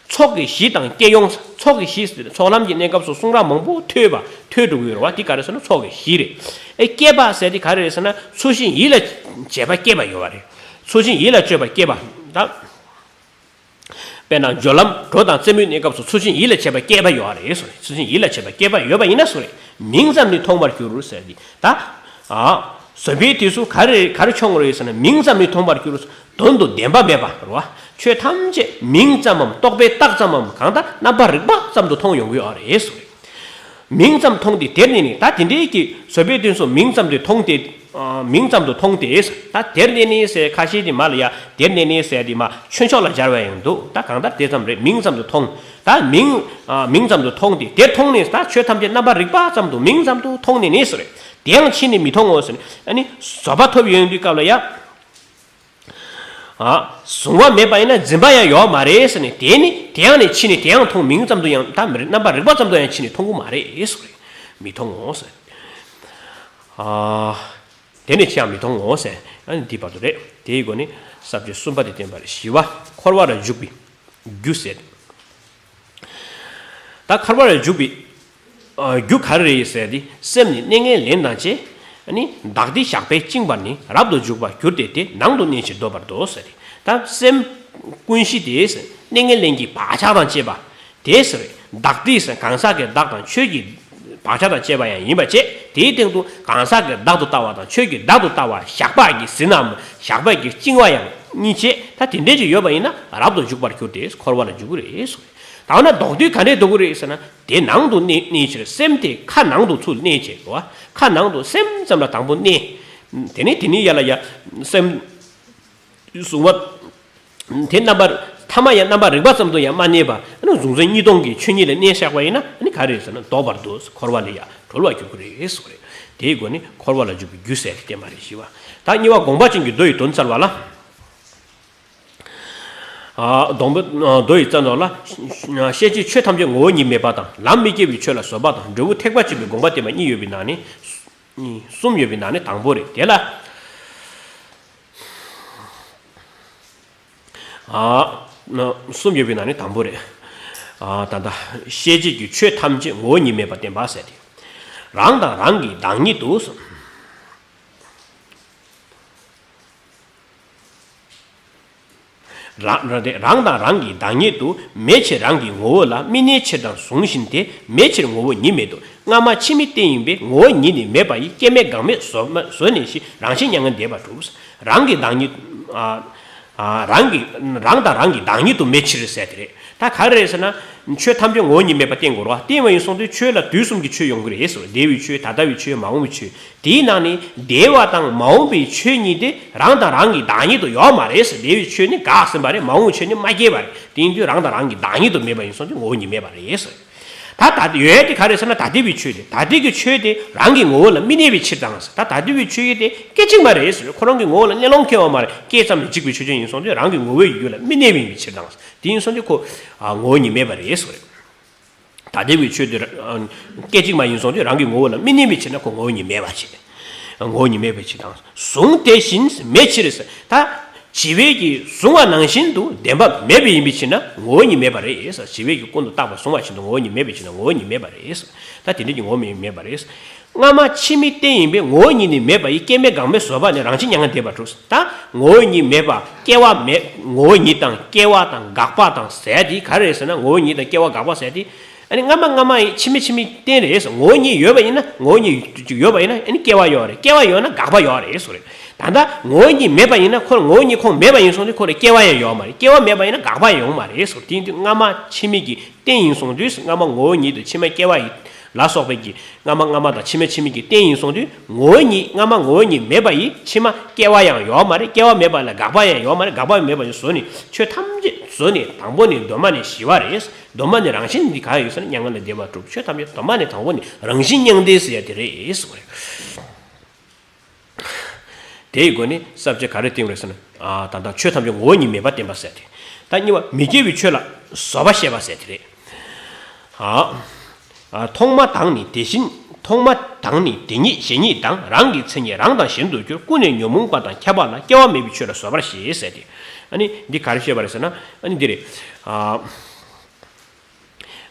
ཚོགས་ཀྱི་གཞི་དང་སྐྱེ་ཡོང་། ཚོགས་ཀྱི་གཞི་ཟེར་ཏེ་ཚོགས་ལམ་གྱི་གནས་སྐབས་སུ་གསུང་རབ་མང་པོ་ཐོས་པ་ཐོས་འགྲོ་གི་ཡོད་རེད་བ། དེ་ག་རེ་ཟེར་ན་ཚོགས་ཀྱི་གཞི་རེད། ཨེ་སྐྱེས་པ་ཟེར་དེ་ག་རེ་རེད་ཟེར་ན་ཚུལ་བཞིན་ཡིད་ལ་བྱེད་པ་སྐྱེས་པ་ཡོད་པ་རེད། ཚུལ་བཞིན་ཡིད་ལ་བྱེད་པ་སྐྱེས་པ། ད་དཔེར་ན་སྦྱོར་ལམ་འགྲོ་དང་རྩེ་མོའི་གནས་སྐབས་སུ་ཚུལ་བཞིན་ཡིད་ལ་བྱེད་པ་སྐྱེས་པ་ཡོད་པ་རེད་ཟེར། ཚུལ་བཞིན་ཡིད་ལ་བྱེད་པ་སྐྱེས་པ་ཡོད་པ་ཡིན་ན་ཟེར། མིང་ཙམ་ནི་མཐོང་བར་འགྱུར་ཟེར་དེ། ད་ཨ་བཟོད་པའི་དུས་སུ་ག་རེ་ག་རེ་བྱུང་རེད་ཟེར་ན་མིང་ཙམ་ནི་མཐོང་བར་འགྱུར། དོན་དུ་བདེན་པ་མེད་པ་རེད་བ། ཆོས་ཐམས་ཅད་མིང་ཙམ་མམ་རྟོག་པས་བཏགས་ཙམ་མམ་གང་ལྟར་རྣམ་པར་རིག་པ་ཙམ་དུ་མཐོང་ཡོང་གི་ཡོད་རེད་ཟེར། མིང་ཙམ་མཐོང་སྟེ་དེར་གནས་ནས། ད་དེ་འདྲའི་གི་བཟོད་པའི་དོན་སོགས་མིང་ཙམ་དུ་མཐོང་སྟེ། ཨ་མིང་ཙམ་དུ་མཐོང་སྟེ། ད་དེར་གནས་ནས་ཟེར་ཁ་ཤས་ཀྱིས་མ་ལ་ཡ་དེར་གནས་ནས་ཟེར་དེ་མ་ཆོས་མཆོག་ལ་སྦྱར་བ་ཡང་འདུག། ད་གང་ལྟར་དེ་ཙམ་རེད། མིང་ཙམ་དུ་མཐོང་། ད་མིང་ཨ་མིང་ཙམ་དུ་མཐོང་སྟེ་དེར་མཐོང་ནས། ད་ཆོས་ཐམས་ཅད་རྣམ་པར་རིག་པ་ཙམ་དུ་མིང་ཙམ་དུ་མཐོང་ནས་ནས་ཟེར། དེ་ཡང་ཕྱིས་ནས་མི་མཐོང་ངོ་ཟེར་ནས། ཨ་ནི་བཟོད་པ་ཐོབ་ཡོང་དུས་སྐབས་ལ་ཡ། ཨ་གཟུང་བ་མེད་པ་ཡིན་ན་འཛིན་པ་ཡང་ཡོད་མ་རེད་ཟེར་ནས། དེ་ནི་དེ་ཡང་ནས་ཕྱིས་ནས་དེ་ཡང་མཐོང་། མིང་ཙམ་དུ་ཡང་ད་མི་རིག་རྣམ་པར་རིག་པ་ཙམ་དུ་ཡང་ཕྱིས་ནས་མཐོང་གི་མ་རེད་ཟེར། མི་མཐོང་ངོ་ཟེར། ཨ་དེ་ནི་ཕྱིས་ཡང་མི་མཐོང་ངོ་ཟེར། ཨ་ནི་འདི་བར་དུ་རེད། དེའི་སྒོ་ནས་ས་བཅད་གསུམ་པ་དེ་བསྟན་པ་རེད། བཞི་པ་འཁོར་བ་ལ་འཇུག་པའི་རྒྱུ་ཟེར། ད་འཁོར་བར་འཇུག་པའི་ཨ་རྒྱུ་ག་རེ་རེད་ཟེར་ཏེ། སེམས་ནི་གནས་ངན་ལེན་དང་བཅས། ཨ་ནི་བདག་བདེ་ཞགས་པས་བཅིངས་པ་ནི། རབ་ཏུ་འཇུག་པར་འགྱུར་ཏེ་དེ། ནང་དུ་གནས་ཕྱིར་ལྡོག་པར་འདོད་ཟེར་ཏེ། ད་སེམས་ཀུན་གཞི་དེ་གནས་ངན་ལེན་གྱི་བག་ཆགས་དང་བཅས་པ་དེ་ཟེར། བདག་བདེ་ཟེར་གང་ཟག་གི་བདག་དང་ཆོས་ཀྱི་བག་ཆགས་དང་བཅས་པ་ཡང་ཡིན་པ་བྱས། དེའི་སྟེང་དུ་གང་ཟག་གི་བདག་ཏུ་ལྟ་བ་དང་ཆོས་ཀྱི་བདག་ཏུ་ལྟ་བ་ཞགས་པ་གིས་ཟིན་ནམ་ཞགས་པ་གིས་བཅིངས་པ་ཡང་གཉིས་བྱས། ད་དེ་འདྲས་ཅིག་ཡོད་པ་ཡིན་ན་རབ་ཏུ་འཇུག་པར་འགྱུར་ཏེ་འཁོར་བ་ལ་འཇུག་གི་རེད་ཟེར། ད་འོ་ན་ལྡོག་དུས་ག་འདྲས་ལྡོག་གི་རེད་ཟེར་ན། དེ་ནང་དུ་གནས་གནས་ཕྱིར། སེམས་དེ་ཁ་ནང་དུ་ཚུར་གནས་བྱས་རོ། ཁ་ནང་དུ་སེམས་ཙམ་ལ་དང་པོ་གནས། དེ་ནས་དེ་ནས་ཡར་ལ་ཡ་སེམས་གཟུང་བ་དེ་རྣམ་པར་ཐ་མ་ཡང་རྣམ་པར་རིག་པ་ཙམ་དུ་ཡང་མ་གནས་པ། ཨ་ནི་གཟུང་འཛིན་གཉིས་སྟོང་གི་ཆོས་ཉིད་ལ་གནས་བཞག་པ་ཡིན་ན། ཨ་ནི་ག་རེ་ཟེར་ན་ལྡོག་པར་འདོད། འཁོར་བ་ལས་ཡ་གྲོལ་བར་འགྱུར་གྱི་རེད་ཟེར་བ་རེད། དེའི་སྒོ་ནས་འཁོར་བ་ལ་འཇུག་པའི་རྒྱུ་ཟེར་བསྟན་པ་རེད། བཞི་པ། ད་གཉིས་པ་དགོངས་པ་ཅན་གྱི་མདོ་ཡི་དོན་བསྩལ་བ་ལ། ཨ་སྡོང་པོ་ཨ་མདོ་ཡི་རྩ་འདོགས་ལ། ཤེས་བྱའི་ཆོས་ཐམས་ཅད་ངོ་བོ་ཉིད་མེད་པ་དང་། ལམ་མི་སྐྱེ་བའི་ཆོས་ལ་བཟོད་པ་དང་། འབྲས་བུ་ཐེག་པ་ཆེན་པོའི་དགོངས་པ་བསྟན་པ་གཉིས་ཡོད་པའི་ནང་ནས། གསུམ་ཡོད་པའི་ནང་ནས་དང་པོ་རེད། དེ་ལ། ཨ་གསུམ་ཡོད་པའི་ནང་ནས་དང་པོ་རེད། ཨ་ད་ལྟ་ཤེས་བྱའི་ཆོས་ཐམས་ཅད་ངོ་བོ་ཉིད་མེད་པ་བསྟན་པ་ཟེར་ཏེ། རང་དང་རང་གི་བདག་ཉིད་དུ། རང་རང་དེ་རང་དང་རང་གི་བདག་ཉིད་དུ་མེད་ཕྱིར་རང་གི་ངོ་བོ་ལ་མི་གནས་ཕྱིར་དང་གཟུང་བཞིན་དེ་མེད་ཕྱིར་ངོ་བོ་ཉིད་མེད་དོ། སྔ་མ་ཕྱི་མའི་རྟེན་ཡིན་པས་ངོ་བོ་ཉིད་ནི་མེད་པ་ཡི། སྐྱེ་མེད་འགག་མེད་བཟོད་མ་བཟོད་ནས་ཤི། རང་བཞིན་མྱ་ངན་འདས་པ་གྲུབ། རང་གི་བདག་ཉིད་ཨ་ཨ་རང་གི་རང་དང་རང་གི་བདག་ཉིད་དུ་མེད་ཕྱིར་ཟེར་དེ་རེད། ད་ག་རེ་རེད་ཟེར་ན། ཆོས་ཐམས་ཅད་ངོ་བོ་ཉིད་མེད་པ་བསྟན་དགོས་རེད་བ། བསྟན་པ་ཡིན་སོང་དུས་ཆོས་ལ་དུས་གསུམ་གྱི་ཆོས་ཡོང་གི་རེད་ཟེར་བ། འདས་པའི་ཆོས། ད་ལྟ་བའི་ཆོས། མ་འོངས་པའི་ཆོས། དེའི་ནང་ནས་འདས་པ་དང་མ་འོངས་པའི་ཆོས་གཉིས་དེ་རང་དང་རང་གི་བདག་ཉིད་དུ་ཡོད་མ་རེད་ཟེར། འདས་པའི་ཆོས་ནི་འགག་ཟིན་པ་རེད། མ་འོངས་པའི་ཆོས་ནི་མ་སྐྱེས་པ་རེད། དེ་ཡིན་དུས་རང་དང་རང་གི་བདག་ཉིད་དུ་མེད་པ་ཡིན་སོང་དུས་ངོ་བོ་ཉིད་མེད་པ་རེད་ཟེར། ད་ད་ཡོད་དེ་ག་རེ་ཟེར་ན། ད་ལྟའི་བའི་ཆོས་དེ། ད་ལྟའི་གི་ཆོས་དེ་རང་གི་ངོ་བོ་ལ་མི་གནས་པའི་ཕྱིར་དང་ཟེར། ད་ད་ལྟའི་བའི་ཆོས་དེ་སྐད་ཅིག་མ་རེད་ཟེར། ཁོ་རང་གི་ངོ་བོ་ལ་གནས་ལོང་ཁེལ་བ་མ་རེད། སྐད་ཙམ་ལ་འཇིག་པའི་ཆོས་ཅན་ཡིན་སོང་དུས་རང་གི་ངོ་བོའི་ཡུལ་ལ་མི་གནས་པ་ཡིན་པའི་ཕྱིར་དང་ཟེར། དེ་ཡིན་སོང་དུས་ཁོ་ཨ་ངོ་བོ་ཉིད་མེད་པ་རེད་ཟེར། ད་ལྟའི་བའི་ཆོས་དེ་ཨ་སྐད་ཅིག་མ་ཡིན་སོང་དུས་རང་གི་ངོ་བོ་ལ་མི་གནས་པའི་ཕྱིར་ན་ཁོ་ངོ་བོ་ཉིད་མེད་པ་ཞིག་རེད། ངོ་བོ་ཉིད་མེད་པའི་ཕྱིར་དང་། གཟུང་དེ་བཞིན་མེད་ཕྱིར་ཟེར། ད་བྱིས་པའི་གི་གཟུང་བ་ནང་བཞིན་དུ་བདེན་པ་མེད་པ་ཡིན་པའི་ཕྱིར་ན་ངོ་བོ་ཉིད་མེད་པ་རེད་ཟེར། བྱིས་པའི་གི་ཀུན་ཏུ་བཏགས་པ་གཟུང་བ་བཞིན་དུ་ངོ་བོ་ཉིད་མེད་པའི་ཕྱིར་ན་ངོ་བོ་ཉིད་མེད་པ་རེད་ཟེར། ད་དེ་འདྲ་གི་ངོ་བོ་ཉིད་མེད་པ་རེད་ཟེར། སྔ་མ་ཕྱི་མའི་རྟེན་ཡིན་པས་ངོ་བོ་ཉིད་ནི་མེད་པ་ཡི། སྐྱེ་མེད་འགག་མེད་བཟོད་པ་ནི། རང་བཞིན་མྱ་ངན་འདས་པ་གྲུབ། ད་ངོ་བོ་ཉིད་མེད་པ། སྐྱེ་བ་མེད། ངོ་བོ་ཉིད་དང་སྐྱེ་བ་དང་འགག་པ་དང་ཟེར་དེ་ག་རེ་རེད་ཟེར་ན། ངོ་བོ་ཉིད་དང་སྐྱེ་བ་འགག་པ་ཟེར་དེ་ ཨ་ནི་སྔ་མ་སྔ་མ་ཡི་ཕྱི་མ་ཕྱི་མའི་རྟེན་རེད་ཟེར། ངོ་བོ་ཉིད་ཡོད་པ་ཡིན་ན། ངོ་བོ་ཉིད་ཡོད་པ་ཡིན་ན་ཨ་ནི་སྐྱེ་བ་ཡོད་རེད། སྐྱེ་བ་ཡོད་ན་འགག་པ་ཡོད་རེད་ཟེར་རེད། ད་ལྟ་ངོ་བོ་ཉིད་མེད་པ་ཡིན་ན། ཁོ་ངོ་བོ་ཉིད་ཁོང་མེད་པ་ཡིན་སོང་དུས་ཁོ་ལ་སྐྱེ་བ་ཡང་ཡོད་མ་རེད། སྐྱེ་བ་མེད་པ་ཡིན་ན་འགག་པ་ཡང་ཡོང་མ་རེད་ཟེར། དེ་ཡིན་དུས་སྔ་མ་ཕྱི་མ་གི་རྟེན་ཡིན་སོང་དུས། སྔ་མ་ངོ་བོ་ཉིད་དང་ཕྱི་མ་སྐྱེ་བ་ཡིན་ལ་སོགས་པའི་གི་སྔ་མ་སྔ་མ་དང་ཕྱི་མ་ཕྱི་མ་གི་རྟེན་ཡིན་སོང་དུས། ངོ་བོ་ཉིད་སྔ་མ་ངོ་བོ་ཉིད་མེད་པ་ཡིས་ཕྱི་མ་སྐྱེ་བ་ཡང་ཡོད་མ་རེད། སྐྱེ་བ་མེད་པ་ལ་འགག་པ་ཡང་ཡོད་མ་རེད། འགག་པ་མེད་པ་ཡིས་བཟོ་ནི་ཆོས་ཐམས་ཅད་བཟོ་ནི་དང་པོ་ནི་གདོད་མ་ནས་ཞི་བ་རེད། གདོད་མ་ནས་རང་བཞིན་འདི་ག་ཡོད་ཟེར་ན་མྱ་ངན་ལས་འདས་པ་སྒྲུབ། ཆོས་ཐམས་ཅད་གདོད་མ་ནས་དང་པོ་ནས་རང་བཞིན་མྱང་འདས་ཟེར་ཡ་དེ་རེད་ཟེར་བ་རེད། དེའི་སྒོ་ནས་ས་བཅད་ག་རེ་བསྟན་པ་རེད་ཟེར་ན། ཨ། ད་ལྟ་ཆོས་ཐམས་ཅད་ངོ་བོ་ཉིད་མེད་པར་བསྟན་པ་ཟེར་ཏེ། ད་གཉིས་པ་མི་སྐྱེ་བའི་ཆོས་ལ་བཟོད་པ་བཤད་པ་ཟེར་དེ་རེད། ཨ། ཨ། ཐོག་མ་དང་ནི་དེ་བཞིན། ཐོག་མ་དང་ནི་དེ་ཉིད་གཞན་ཉིད་དང་། རང་གི་མཚན་ཉིད་རང་དང་གཞན་དུ་འགྱུར། ཀུན་ནས་ཉོན་མོངས་པ་དང་ཁྱབ་པ་ལ། སྐྱེ་བ་མེད་པའི་ཆོས་ལ་བཟོད་པར་བཞེད་ཟེར་ཏེ། ཨ་ནི་འདི་ག་རེ་བཤད་པ་རེད་ཟེར་ན། ཨ་ནི་འདི་རེད། ཨ།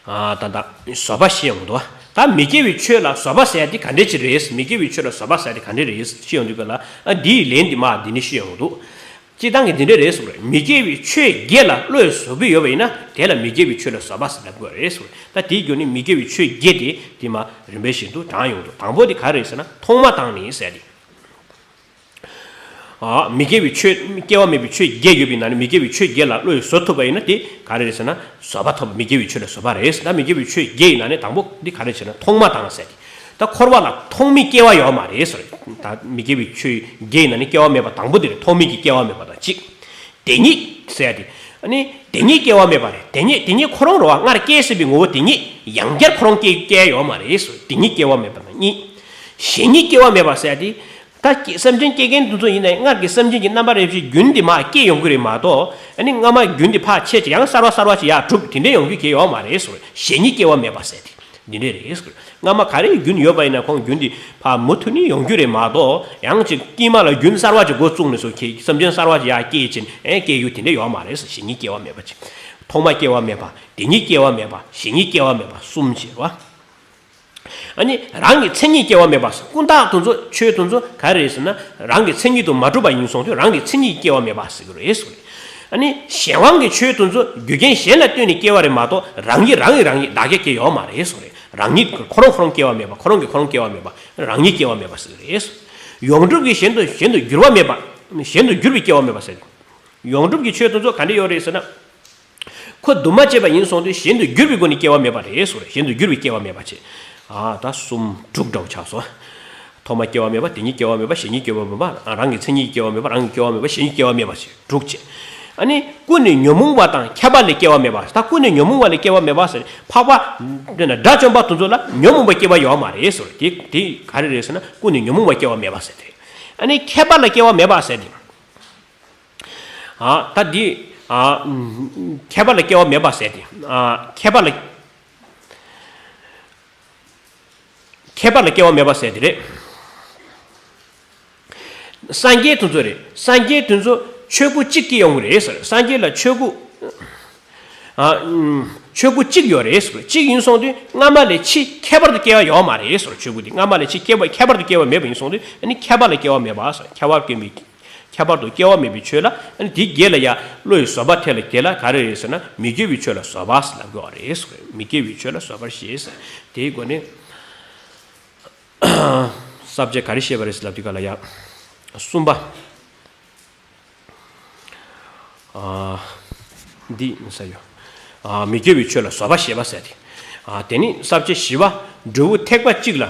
ཨ། ད་ལྟ་བཟོད་པ་བཤད་ཡོང་འདུག་ད་མི་སྐྱེ་བའི་ཆོས་ལ་བཟོད་པ་ཟེར་ཡ་དེ་ག་འདྲ་ཅིག་རེད། མི་སྐྱེ་བའི་ཆོས་ལ་བཟོད་པ་ཟེར་ཡ་དེ་ག་འདྲ་རེད་བཤད་ཡོང་དུས་སྐབས་ལ། ཨ། འདིའི་ལན་འདི་མར་འདི་ནས་བཤད་ཡོང་འདུག་སྤྱིར་བཏང་གི་འདི་འདྲ་རེད་ཟེར་བ་རེད། མི་སྐྱེ་བའི་ཆོས་བརྒྱད་ལ་བློས་བཟོད་པའི་ཡོད་པ་ཡིན་ན། དེ་ལ་མི་སྐྱེ་བའི་ཆོས་ལ་བཟོད་པ་ཟེར་ལབ་དགོས་རེད་ཟེར་བ་རེད། ད་དེའི་རྒྱུ་ནི་མི་སྐྱེ་བའི་ཆོས་བརྒྱད་དེ་དེ་མར་རིམ་པས་བཞིན་དུ་དྲངས་ཡོང་འདུག་དང་པོ་དེ་ག་རེ་རེད་ཟེར་ན། ཐོག་མ་དང་ནི་ཟེར་ཏེ། ཨ། མི་སྐྱེ་བའི་ཆོས། སྐྱེ་བ་མེད་པའི་ཆོས་བརྒྱད་ཡོད་པའི་ནང་ནས་མི་སྐྱེ་བའི་ཆོས་བརྒྱད་ལ་བློས་བཟོད་ཐུབ་པ་ཡིན་ན་དེ་ག་རེ་རེད་ཟེར་ན། བཟོད་པ་ཐོབ། མི་སྐྱེ་བའི་ཆོས་ལ་བཟོད་པ་རེད། ད་མི་སྐྱེ་བའི་ཆོས་བརྒྱད་ཡི་ནང་ནས་དང་པོ་འདི་ག་རེ་ཟེར་ན། ཐོག་མ་དང་ཟེར་ཏེ། ད་འཁོར་བ་ལ་ཐོག་མའི་སྐྱེ་བ་ཡོད་མ་རེད་ཟེར། ད་མི་སྐྱེ་བའི་ཆོས་བརྒྱད་ཡི་ནང་ནས་སྐྱེ་བ་མེད་པ་དང་པོ་དེ་རེད། ཐོག་མའི་གི་སྐྱེ་བ་མེད་པ་དང་གཅིག་དེ་ཉིད་ཟེར་ཏེ། ཨ་ནི་དེ་ཉིད་སྐྱེ་བ་མེད་པ་རེད། དེ་ཉིད། དེ་ཉིད་ཁོ་རང་རེད་བ། སྔར་སྐྱེས་ཟིན་པའི་ངོ་བོ་དེ་ཉིད་ཡང་བསྐྱར་ཁོ་རང་སྐྱེ་སྐྱེ་ཡོད་མ་རེད་ཟེར། དེ་ཉིད་སྐྱེ་བ་མེད་པ་དང་གཉིས། གཞན་ཉིད་སྐྱེ་བ་མེད་པ་ཟེར་ཏེ། ད་སྐྱེ། སེམས་ཅན་སྐྱེ་མཁན་དེ་ཚོ་ཡིན་ན་སྔར་གྱི་སེམས་ཅན་གྱི་རྣམ་པ་རེ་བཞིན་རྒྱུན་དེ་མར་སྐྱེ་ཡོང་གི་རེད་མ་གཏོགས། ཨ་ནི་སྔ་མ་རྒྱུན་དེ་ཕར་ཆད་ཅིག་ཡང་གསར་བ་གསར་བ་ཅིག་ཡར་གྲུབ་དེ་འདྲ་ཡོང་རྒྱུ་གང་ཡང་ཡོད་མ་རེད་ཟེར། གཞན་ཉིད་སྐྱེ་བ་མེད་པ་ཟེར་ཏེ་འདི་འདྲ་རེད་ཟེར། སྔ་མ་ག་རེ་རྒྱུན་ཡོད་པ་ཡིན་ན་ཁོང་རྒྱུན་དེ་ཕར་མུ་མཐུད་ནས་ཡོང་རྒྱུ་རེད་མ་གཏོགས། ཡང་ཅིག་དཀྱིལ་མ་ལ་རྒྱུན་གསར་བ་ཅིག་འགོ་བཙུགས་ནས་སོ་ཁྱེད་སེམས་ཅན་གསར་བ་ཅིག་ཡར་སྐྱེ་ཕྱིན་ཨེ་སྐྱེ་རྒྱུ་དེ་འདྲ་ཡོད་མ་རེད་ཟེར། གཞན་ཉིད་སྐྱེ་བ་མེད་པ་ཅིག་ཐོག་མ་སྐྱེ་བ་མེད་པ། དེ་ཉིད་སྐྱེ་བ་མེད་པ། གཞན་ཉིད་སྐྱེ་བ་མེད་པ་གསུམ་ཅིག་རེད་བ། ཨ་ནི་རང་གི་མཚན་ཉིད་སྐྱེ་བ་མེད་པ་ཟེར། ཀུན་བརྟགས་དེ་ཚོ་ཆོས་དེ་ཚོ་ག་རེ་རེད་ཟེར་ན། རང་གི་མཚན་ཉིད་དུ་མ་གྲུབ་པ་ཡིན་སོང་དུས་རང་གི་མཚན་ཉིད་སྐྱེ་བ་མེད་པ་ཟེར་གྱི་རེད་ཟེར། ཨ་ནི་གཞན་དབང་གི་ཆོས་དེ་ཚོ་རྒྱུ་རྐྱེན་གཞན་ལ་ལྟོས་ནས་སྐྱེ་བ་རེད་མ་གཏོགས། རང་ཉིད་རང་གིས་རང་ཉིད་བདག་སྐྱེ་སྐྱེ་ཡོད་མ་རེད་ཟེར། རང་ཉིད་ཁོ་རང་ཁོ་རང་སྐྱེ་བ་མེད་པ། ཁོ་རང་གིས་ཁོ་རང་སྐྱེ་བ་མེད་པ། རང་ཉིད་སྐྱེ་བ་མེད་པ་ཟེར་གྱི་རེད། ཡོངས་གྲུབ་ཀྱིས་གཞན་དུ་གཞན་དུ་འགྱུར་བ་མེད་པ། གཞན་དུ་འགྱུར་བའི་སྐྱེ་བ་མེད་པ་ཟེར། ཡོངས་གྲུབ་ཀྱི་ཆོས་དེ་ཚོ་ག་འདྲ་ཡོད་རེད་ཟེར་ན། ཁོ་འདུས་མ་བྱས་པ་ཡིན་སོང་དུས་གཞན་དུ་འགྱུར་བའི་སྒོ་ནས་སྐྱེ་བ་མེད་པ་རེད་ཟེར། གཞན་དུ་འགྱུར་བའི་སྐྱེ་བ་མེད་པ་བྱས། ཨ། ད་གསུམ་དྲུག་འདྲ་བོ་ཆགས་སོང་། ཐོག་མ་སྐྱེ་བ་མེད་པ། དེ་ཉིད་སྐྱེ་བ་མེད་པ། གཞན་ཉིད་སྐྱེ་བ་མེད་པ། རང་གི་མཚན་ཉིད་སྐྱེ་བ་མེད་པ། རང་གི་སྐྱེ་བ་མེད་པ། གཞན་ཉིད་སྐྱེ་བ་མེད་པ་ཞེས་དྲུག་བྱས། ཨ་ནི་ཀུན་ནས་ཉོན་མོངས་པ་དང་ཁྱབ་པ་ལས་སྐྱེ་བ་མེད་པ། ད་ཀུན་ནས་ཉོན་མོངས་པ་ལས་སྐྱེ་བ་མེད་པ་ཟེར། འཕགས་པ་དེ་ན་དགྲ་བཅོམ་པ་དེ་ཚོ་ལ་ཉོན་མོངས་པ་སྐྱེ་བ་ཡོད་མ་རེད་ཟེར། དེ་དེ་ག་རེ་རེད་ཟེར་ན། ཀུན་ནས་ཉོན་མོངས་པ་སྐྱེ་བ་མེད་པ་ཟེར་དེ། ཨ་ནི་ཁྱབ་པ་ལ་སྐྱེ་བ་མེད་པ་ཟེར་དེ། ཨ། ད་འདི། ཨ། ཁྱད་པར་ལ་སྐྱེ་བ་མེད་པ་ཟེར་ཏེ། ཨ། ཁྱད་པར་ལ། ཁྱད་པར་ལ་སྐྱེ་བ་མེད་པ་ཟེར་ཏེ་རེད། སངས་རྒྱས་དེ་ཚོ་རེད། སངས་རྒྱས་དེ་ཚོ་ཆོས་སྐུ་གཅིག་སྐྱེ་ཡོང་གི་རེད་ཟེར། སངས་རྒྱས་ལ་ཆོས་སྐུ། ཨ། ཆོས་སྐུ་གཅིག་ཡོད་རེད་ཟེར། གཅིག་ཡིན་སོང་དུས་སྔ་མ་ལས་ཕྱི་ཁྱད་པར་དུ་སྐྱེ་བ་ཡོད་མ་རེད་ཟེར། ཆོས་སྐུ་དེ་སྔ་མ་ལས་ཕྱི་སྐྱེ་བ་ཁྱད་པར་དུ་སྐྱེ་བ་མེད་པ་ཡིན་སོང་དུས། ཨ་ནི་ཁྱད་པར་ལ་སྐྱེ་བ་མེད་པ་ཟེར། ཁྱད་པར་ཀུན་མེད། ཁྱད་པར་དུ་སྐྱེ་བ་མེད་པའི་ཆོས་ལ། ཨ་ནི་དེ་བརྒྱད་ལ་ཡང་བློ་ཡི་བཟོད་པ་ཐེབས་ལ། དེ་ལ་ག་རེ་རེད་ཟེར་ན། མི་སྐྱེ་བའི་ཆོས་ལ་བཟོད་པ་ཟེར་ལབ་དགོས་པ་རེད་ཟེར། མི་སྐྱེ་བའི་ཆོས་ལ་བཟོད་པར་བཞེད་ཟེར། དེའི་སྒོ་ནས་ས་བཅད་ག་རེ་བཤད་པ་རེད་ཟེར་ལབ་དུས་སྐབས་ལ་ཡང་། གསུམ་པ། ཨ། འདི་ཟེར་ཡོད། ཨ། མི་སྐྱེ་བའི་ཆོས་ལ་བཟོད་པ་བཞེད་པ་ཟེར་ཏེ། ཨ། དེ་ནི་ས་བཅད་བཞི་པ། འབྲས་བུ་ཐེག་པ་གཅིག་ལ།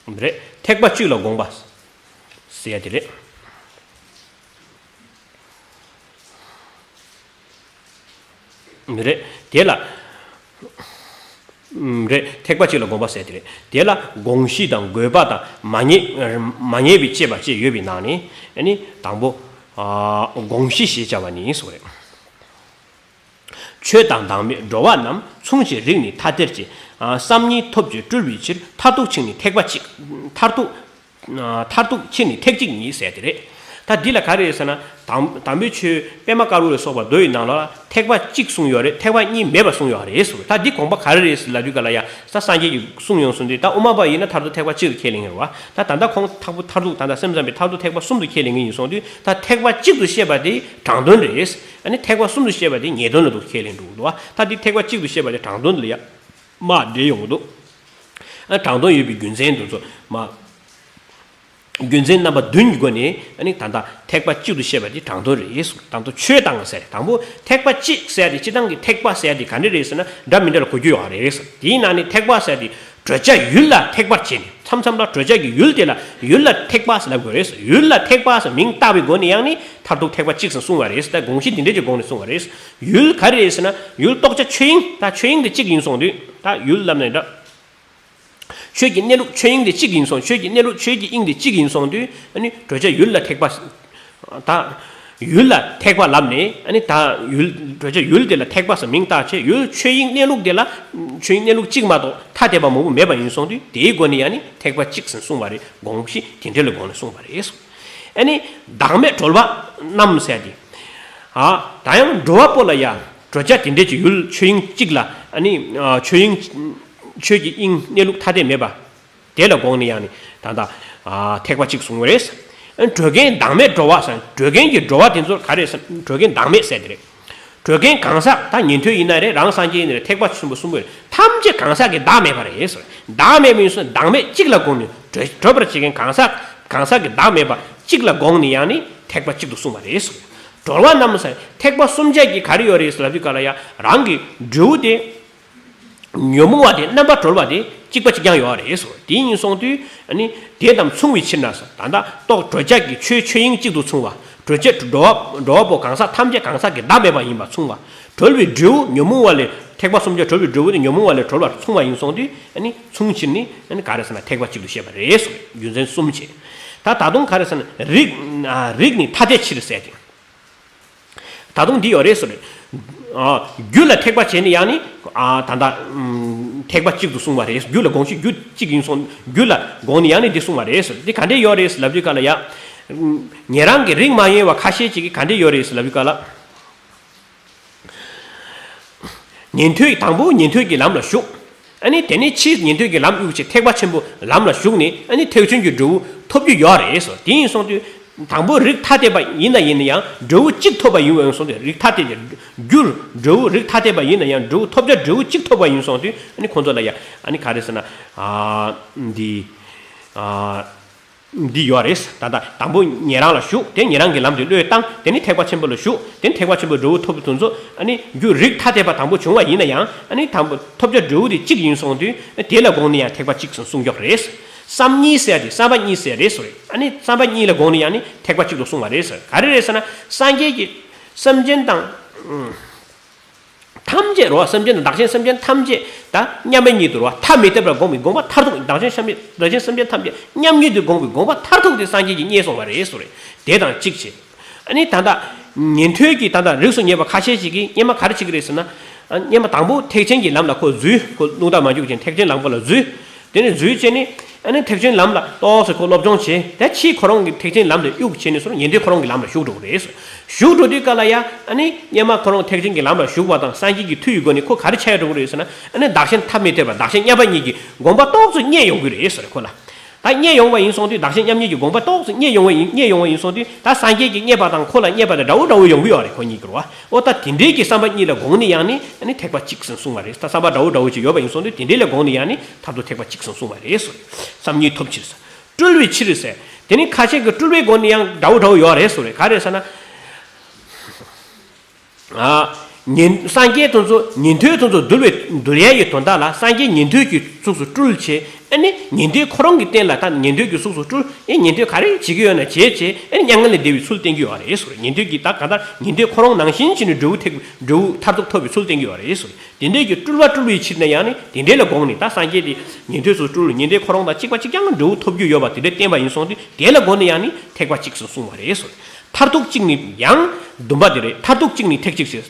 རེད། ཐེག་པ་གཅིག་ལ་དགོངས་པ་ཟེར་ཡ་དེ་རེད། རེད། དེ་ལ། རེད། ཐེག་པ་གཅིག་ལ་དགོངས་པ་ཟེར་དེ་རེད། དེ་ལ་དགོངས་གཞི་དང་དགོས་པ་དང་མ་ངེས། མ་ངེས་པའི་དཔྱད་པ་བཅས་ཡོད་པའི་ནང་ནས། ཨ་ནི་དང་པོ། ཨ། དགོངས་གཞི་ཞེས་བྱ་བ་ནི་སོགས་རེད། ཆོས་དང་བདག་མེད་འགྲོ་བ་རྣམས། མཚུངས་ཤིང་རིགས་ནི་ཐ་དད་ཅེས། ཨ། བསམ་ཉིད་ཐོབ་ཅིང་སྤྲུལ་པའི་ཕྱིར། མཐར་ཐུག་ཕྱིར་ནི་ཐེག་པ་གཅིག་མཐར་ཐུག་ཨ། མཐར་ཐུག་ཕྱིར་ནི་ཐེག་གཅིག་ཉིད་ཟེར་དེ་རེད། ད་འདི་ལ་ག་རེ་རེད་ཟེར་ན། དམ་དམ་པའི་ཆོས་པདྨ་དཀར་པོ་ལ་སོགས་པ་མདོ་ཡི་ནང་ལ་ཐེག་པ་གཅིག་གསུངས་ཡོད་རེད། ཐེག་པ་གཉིས་མེད་པ་གསུངས་ཡོད་རེད་ཟེར། ད་འདི་དགོངས་པ་ག་རེ་རེད་ཟེར་ལབ་དུས་ག་ལ་ཡ། ད་སངས་རྒྱས་ཀྱིས་གསུངས་ཡོང་གསུངས་དུས། ད་དབུ་མ་པ་ཡིན་ན་མཐར་ཐུག་ཐེག་པ་གཅིག་ཏུ་ཁས་ལེན་གྱི་རེད་བ། ད་ད་ལྟ་ཁོང་མཐར་ཐུག་མཐར་ཐུག་ད་ལྟ་སེམས་ཙམ་པའི་མཐར་ཐུག་ཐེག་པ་གསུམ་དུ་ཁས་ལེན་གྱི་ཡིན་གསུངས་དུས། ད་ཐེག་པ་གཅིག་ཏུ་བཤད་པ་དེ་དྲང་དོན་རེད། ཨ་ནི་ཐེག་པ་གསུམ་དུ་བཤད་པ་དེ་ཉེས་དོན་ལ་འདུག་ཁས་ལེན་འགྲོ་གི་འདུག་བ། ད་འདི་ཐེག་པ་གཅིག་ཏུ་བཤད་པ་དེ་དྲང་དོན་ལ་ཡ་མར་འགྲེལ་ཡོང་གི་འདུག། ཨ་དྲང་དོན་ཡོད་པའི་རྒྱུ་མཚན་དེ་ཚོ་མར། རྒྱུ་མཚན་རྣམ་པ་བདུན་གྱི་སྒོ་ནས། ཨ་ནི་ད་ལྟ་ཐེག་པ་གཅིག་ཏུ་བཤད་པ་དེ་དྲང་དོན་རེད། དང་པོ་ཆོས་དང་ཟེར། དང་པོ་ཐེག་པ་གཅིག་ཟེར་ཏེ། སྤྱིར་བཏང་གི་ཐེག་པ་ཟེར་ཏེ་ག་འདྲ་རེད་ཟེར་ན། འདྲ་མི་འདྲ་ལ་གོ་རྒྱུ་ཡོད་རེད། དེའི་ནང་ནས་ཐེག་པ་ཟེར་ཏེ་བགྲོད་བྱ་ཡུལ་ལ་ཐེག་པར་བྱས་ནས། མཚམས་མཚམས་ལ་བགྲོད་བྱ་གི་ཡུལ་དེ་ལ་ཡུལ་ལ་ཐེག་པ་ཟེར་ལབ་དགོས་རེད། ཡུལ་ལ་ཐེག་པ་ཟེར་མིང་བཏགས་པའི་སྒོ་ནས་ཡང་ནི་མཐར་ཐུག་ཐེག་པ་གཅིག་ཟེར་གསུངས་པ་རེད། ད་དགོངས་གཞི་འདི་འདྲས་ཀྱི་སྒོ་ནས་གསུངས་པ་རེད། ཡུལ་ག་རེ་རེད་ཟེར་ན། ཡུལ་རྟོགས་བྱ་ཆོས་དབྱིངས། ད་ཆོས་དབྱིངས་དེ་གཅིག་ཡིན་སོང་དུས། ད་ཡུལ་ལབ་ནས་འདྲ། ཆོས་ཀྱི་གནས་ལུགས་ཆོས་དབྱིངས་དེ་གཅིག་ཡིན་སོང་། ཆོས་ཀྱི་གནས་ལུགས་ཆོས་ཀྱི་དབྱིངས་དེ་གཅིག་ཡིན་སོང་དུས། ཨ་ནི་བགྲོད་བྱ་ཡུལ་ལ་ཐེག་པ། ད་ཡུལ་ལ་ཐེག་པ་ལབ་ནས། ཨ་ནི་ད་ཡུལ་བགྲོད་བྱ་ཡུལ་དེ་ལ་ཐེག་པ་ཟེར་མིང་བཏགས་བྱས། ཡུལ་ཆོས་དབྱིངས་གནས་ལུགས་དེ་ལ། ཆོས་དབྱིངས་གནས་ལུགས་གཅིག་མ་གཏོགས་ཐ་དད་པ་མང་པོ་མེད་པ་ཡིན་སོང་དུས། དེའི་སྒོ་ནས་ཡང་ནི་ཐེག་པ་གཅིག་ཟེར་གསུངས་པ་རེད། དགོངས་གཞི་དེ་འདྲ་ལ་དགོངས་ནས་གསུངས་པ་རེད། ཨ་ནི་བདག་མེད་གྲོལ་བ་རྣམས་ཟེར་ཏེ། ཨ་ད་ཡང་འགྲོ་བ་པོ་ལ་ཡང་བགྲོད་བྱ་དེ་འདྲས་ཀྱི་ཡུལ་ཆོས་དབྱིངས་གཅིག་ལ། ཨ་ནི་ཨ་ཆོས་དབྱིངས། ཆོས་ཀྱི་དབྱིངས་གནས་ལུགས་ཐ་དད་མེད་པ། དེ་ལ་དགོངས་ནས་ཡང་ནི་ད་ལྟ་ཨ་ཐེག་པ་གཅིག་གསུངས་པ་རེད། ཨ་གྲོལ་མཁན་བདག་མེད་འགྲོ་བ་ཟེར། གྲོལ་མཁན་གྱི་འགྲོ་བ་དེ་ཚོར་ག་རེ་ཟེར། གྲོལ་མཁན་བདག་མེད་ཟེར་དེ་རེད། གྲོལ་མཁན་གང་ཟག། ད་ཉན་ཐོས་ཡིན་ན་རེད། རང་སངས་རྒྱས་ཡིན་ན་རེད། ཐེག་པ་ཆེན་པོ་གསུམ་པོ་རེད། ཐམས་ཅད་གང་ཟག་གི་བདག་མེད་པ་རེད་ཟེར། བདག་མེད་པ་ཡིན་སོང་། བདག་མེད་གཅིག་ལ་དགོངས་ནས་གྲོལ་གྲོལ་བར་བྱེད་མཁན་གང་ཟག། གང་ཟག་གི་བདག་མེད་པ་གཅིག་ལ་དགོངས་ནས་ཡང་ནི་ཐེག་པ་གཅིག་ཏུ་གསུངས་པ་རེད་ཟེར། གྲོལ་བ་རྣམས་ཟེར། ཐེག་པ་གསུམ་ཆ་གི་ག་རེ་ཡོད་རེད་ཟེར་ལབ་དུས་ག་ལ་ཡ། རང་གི་འབྲས་བུ་དེ། ཉོན་མོངས་པ་དེ་རྣམ་པར་གྲོལ་བ་དེ་གཅིག་པ་གཅིག་རྐྱང་ཡོད་རེད་ཟེར། དེ་ཡིན་སོང་དུས། ཨ་ནི་དེ་དང་མཚུངས་པའི་ཕྱིར་ན་ཟེར། ད་ལྟ་རྟོགས་བགྲོད་བྱ་གི་ཆོས་ཆོས་དབྱིངས་གཅིག་ཏུ་མཚུངས་པ། བགྲོད་བྱེད་འགྲོ་བ་འགྲོ་བ་པོ་གང་ཟག་ཐམས་ཅད་གང་ཟག་གི་བདག་མེད་པ་ཡིན་པ་མཚུངས་པ། གྲོལ་བའི་འབྲས་བུ་ཉོན་མོངས་པ་ལས། ཐེག་པ་གསུམ་ཆར་གྲོལ་བའི་འབྲས་བུ་དེ་ཉོན་མོངས་པ་ལས་གྲོལ་བར་མཚུངས་པ་ཡིན་སོང་དུས། ཨ་ནི་མཚུངས་ཕྱིར་ནི། ཨ་ནི་ག་རེ་ཟེར་ན་ཐེག་པ་གཅིག་ཏུ་བཤད་པ་རེད་ཟེར། རྒྱུ་མཚན་གསུམ་བྱས། ད་ད་དུང་ག་རེ་ཟེར་ན། རིགས་ཨ་རིགས་ནི་ཐ་དད་ཕྱིར་ཟེར་ཏེ། ད་དུང་འདི་ཡོད་རེད་ཟེར། ཨ་རྒྱུ་ལ་ཐེག་པ་བྱས་ནས་ཡང་ནི། ཨ་ད་ལྟ་ཨམ་ཐེག་པ་གཅིག་ཏུ་གསུངས་པ་རེད། རྒྱུ་ལ་དགོངས་ཤིང་རྒྱུ་གཅིག་ཡིན་སོང་། རྒྱུ་ལ་དགོངས་ནས་ཡང་ནི་འདི་གསུངས་པ་རེད་ཟེར། འདི་ག་འདྲས་ཡོད་རེད་ཟེར་ལབ་དུས་ག་ལ་ཡ། ཨམ་ཉན་རང་གི་རིགས་མ་ཡིན་པ་ཁ་ཤས་ཅིག་གིས་ག་འདྲས་ཡོད་རེད་ཟེར་ལབ་དུས་ག་ལ། ཉན་ཐོས། དང་པོ་ཉན་ཐོས་ཀྱི་ལམ་ལ་ཞུགས། ཨ་ནི་དེ་ནས་ཕྱིས་ཉན་ཐོས་ཀྱི་ལམ་གཡུག་བྱས་ཐེག་པ་ཆེན་པོ་ལམ་ལ་ཞུགས་ནས། ཨ་ནི་ཐེག་ཆེན་གྱི་འབྲས་བུ་ཐོབ་རྒྱུ་ཡོད་རེད་ཟེར། དེ་ཡིན་སོང་དུས། དང་པོ་རིགས་ཐ་དད་པ་ཡིན་ན་ཡིན་ན་ཡང་འབྲས་བུ་གཅིག་ཐོབ་པ་ཡིན་པ་ཡིན་སོང་དུས། རིགས་ཐ་དད་ཀྱི་རྒྱུར་འབྲས་བུ་རིགས་ཐ་དད་པ་ཡིན་ན་ཡང་འབྲས་བུ་ཐོབ་བྱ་འབྲས་བུ་གཅིག་ཐོབ་པ་ཡིན་སོང་དུས། ཨ་ནི་ཁོང་ཚོ་ལ་ཡ། ཨ་ནི་ག་རེ་ཟེར་ན། ཨ་འདི་ཨ། འདི་ཡོད་རེད། ད་ལྟ་དང་པོ་ཉན་རང་ལ་ཞུགས། དེ་ཉན་རང་གི་ལམ་དེ་བློས་བཏང་། དེ་ནས་ཐེག་པ་ཆེན་པོ་ལ་ཞུགས། དེ་ནས་ཐེག་པ་ཆེན་པོའི་འབྲས་བུ་ཐོབ་པ་དེ་ཚོ། ཨ་ནི་རྒྱུ་རིགས་ཐ་དད་པ་དང་པོ་བྱུང་བ་ཡིན་ན་ཡང་། ཨ་ནི་དང་པོ་ཐོབ་བྱ་འབྲས་བུ་དེ་གཅིག་ཡིན་སོང་དུས། དེ་ལ་དགོངས་ནས་ཡང་ཐེག་པ་གཅིག་ཟེར་གསུངས་རྒྱུ་རེད། བསམ་གཉིས་ཟེར་ཏེ་བསམ་པ་གཉིས་ཟེར་རེད་ཟེར། ཨ་ནི་བསམ་པ་གཉིས་ལ་དགོངས་ནས་ཡང་ནི་ཐེག་པ་གཅིག་ཏུ་གསུངས་པ་རེད་ཟེར། ག་རེ་རེད་ཟེར་ན། སངས་རྒྱས་ཀྱིས་སེམས་ཅན་དང་། ཐམས་ཅད་རོ། སེམས་ཅན་དང་བདག་གཞན་སེམས་ཅན་ཐམས་ཅད་ད་མཉམ་པ་ཉིད་དུ་རོ། ཐ་མི་དད་པར་དགོངས་པའི་དགོངས་པ་མཐར་ཐུག། བདག་གཞན་སེམས་བདག་གཞན་སེམས་ཅན་ཐམས་ཅད་མཉམ་ཉིད་དུ་དགོངས་པའི་དགོངས་པ་མཐར་ཐུག་དེ་སངས་རྒྱས་ཀྱིས་རྙེད་སོང་བ་རེད་ཟེར། དེ་དང་གཅིག་བྱས། ཨ་ནི་ད་ལྟ་ཉན་ཐོས་ཀྱི་ད་ལྟ་རིགས་སུ་ངེས་པ་ཁ་ཤས་ཤིག་གིས་སྔོན་མ་ག་རེ་བྱེད་ཀྱི་རེད་ཟེར་ན། ཨ་སྔོན་མ་དང་པོ་ཐེག་ཆེན་གྱི་ལམ་ལ་ཁོ་འཛུལ། ཁོ་རླུང་རྟ་མ་རྒྱུག་ཅིང་ཐེག་ཆེན་ལམ་ཁ་ལ་འཛུལ། དེ་ནས་འཛུལ་བྱས་ནས། ཨ་ནི་ཐེག་ཆེན་ལམ་ལ་ཏོག་ཙམ་ཁོ་སློབ་སྦྱོང་བྱས། ད་ཕྱིས་ཁོ་རང་གི་ཐེག་ཆེན་ལམ་དེ་གཡུག་བྱས་ནས་སོང་ཉན་ཐོས་ཁོ་རང་གི་ལམ་ལ་ཞུགས་འགྲོ་གི་རེད། ཞུགས་འགྲོ་དུས་ག་ལ་ཡ། ཨ་ནི་སྔོན་མ་ཁོ་རང་ཐེག་ཆེན་གྱི་ལམ་ལ་ཞུགས་པ་དང་སངས་རྒྱས་ཀྱི་མཐུ་ཡི་སྒོ་ནས་ཁོ་ག་རེ་ཆགས་འགྲོ་གི་རེད་ཟེར་ན། ཨ་ནི་བདག་གཞན་ཐ་མི་དད་པ་བདག་གཞན་མཉམ་པ་ཉིད་ཀྱི་དགོངས་པ་ཏོག་ཙམ་རྙེད་ཡོང་གི་རེད་ཟེར་ཁོ་ལ། ད་རྙེད་ཡོང་བ་ཡིན་སོང་དུས། བདག་གཞན་མཉམ་ཉིད་ཀྱི་དགོངས་པ་ཏོག་ཙམ་རྙེད་ཡོང་བ་ཡིན། རྙེད་ཡོང་བ་ཡིན་སོང་དུས། ད་སངས་རྒྱས་ཀྱིས་རྙེད་པ་དང་ཁོ་ལ་རྙེད་པ་དེ་འདྲ་བོ་འདྲ་བོ་ཡོང་གི་ཡོད་རེད། ཁོ་གཉིས་ཀྱི་རེད་བ། ཨོ་ད་དེ་འདྲའི་གི་བསམ་པ་གཉིས་ལ་དགོངས་ནས་ཡང་ནི་ཨ་ནི་ཐེག་པ་གཅིག་ཟེར་གསུངས་པ་རེད། ད་བསམ་པ་འདྲ་བོ་འདྲ་བོ་ཅིག་ཡོད་པ་ཡིན་སོང་དུས། དེ་འདྲའི་ལ་དགོངས་ནས་ཡང་ནི་མཐར་ཐུག་ཐེག་པ་གཅིག་ཟེར་གསུངས་པ་རེད་ཟེར། བསམ་གཉིས་ཐོབ་ཕྱིར་ཟེར། སྤྲུལ་བའི་ཕྱིར་ཟེར། དེ་ནི་ཁ་ཤས་ཀྱིས་སྤྲུལ་བའི་སྒོ་ནས་ཡང་འདྲ་བོ་འདྲ་བོ་ཡོད་རེད་ཟེར་རེད། ག་རེ་ཟེར་ན། ཨ་ཉན་སངས་རྒྱས་དེ་ཚོ་ཉན་ཐོས་དེ་ཚོ་འདུལ་བའི་འདུལ་ཡས་ཀྱི་དོན་དག་ལ་སངས་རྒྱས་ཉན་ཐོས་ཀྱི་གཟུགས་སུ་སྤྲུལ་བྱས། ཨ་ནི་ཉན་ཐོས་ཁོ་རང་གི་སྟེང་ལ་ད་ཉན་ཐོས་ཀྱི་གཟུགས་སུ་སྤྲུལ། ཨེ་ཉན་ཐོས་ག་རེ་བྱེད་ཀྱི་ཡོད་ན་བྱས་བྱས། ཨ་ནི་མྱ་ངན་ལས་འདས་པའི་ཚུལ་བསྟན་གྱི་ཡོད་རེད་ཟེར། ཉན་ཐོས་ཀྱིས་ད་ག་ད་ཉན་ཐོས་ཁོ་རང་ནང་བཞིན་བྱས་ནས་འབྲས་བུ་ཐེག་འབྲས་བུ་མཐར་ཐུག་ཐོབ་པའི་ཚུལ་བསྟན་གྱི་ཡོད་རེད་ཟེར། དེ་འདྲའི་གི་སྤྲུལ་བ་སྤྲུལ་བའི་ཕྱིར་ན་ཡང་ནི་དེ་འདྲའི་ལ་དགོངས་ནས། ད་སངས་རྒྱས་དེ་ཉན་ཐོས་སུ་སྤྲུལ། ཉན་ཐོས་ཁོ་རང་དང་གཅིག་པ་གཅིག་རྐྱང་འབྲས་བུ་ཐོབ་རྒྱུ་ཡོད་པ་དེ་འདྲ་བསྟན་པ་ཡིན་སོང་དུས། དེ་ལ་དགོངས་ནས་ཡང་ནི་ཐེག་པ་གཅིག་ཟེར་གསུངས་པ་རེད་ཟེར། མཐར་ཐུག་གཅིག་ནི་ཡང་འདུན་པ་དེ་རེད། མཐར་ཐུག་གཅིག་ནི་ཐེག་གཅིག་ཟེར།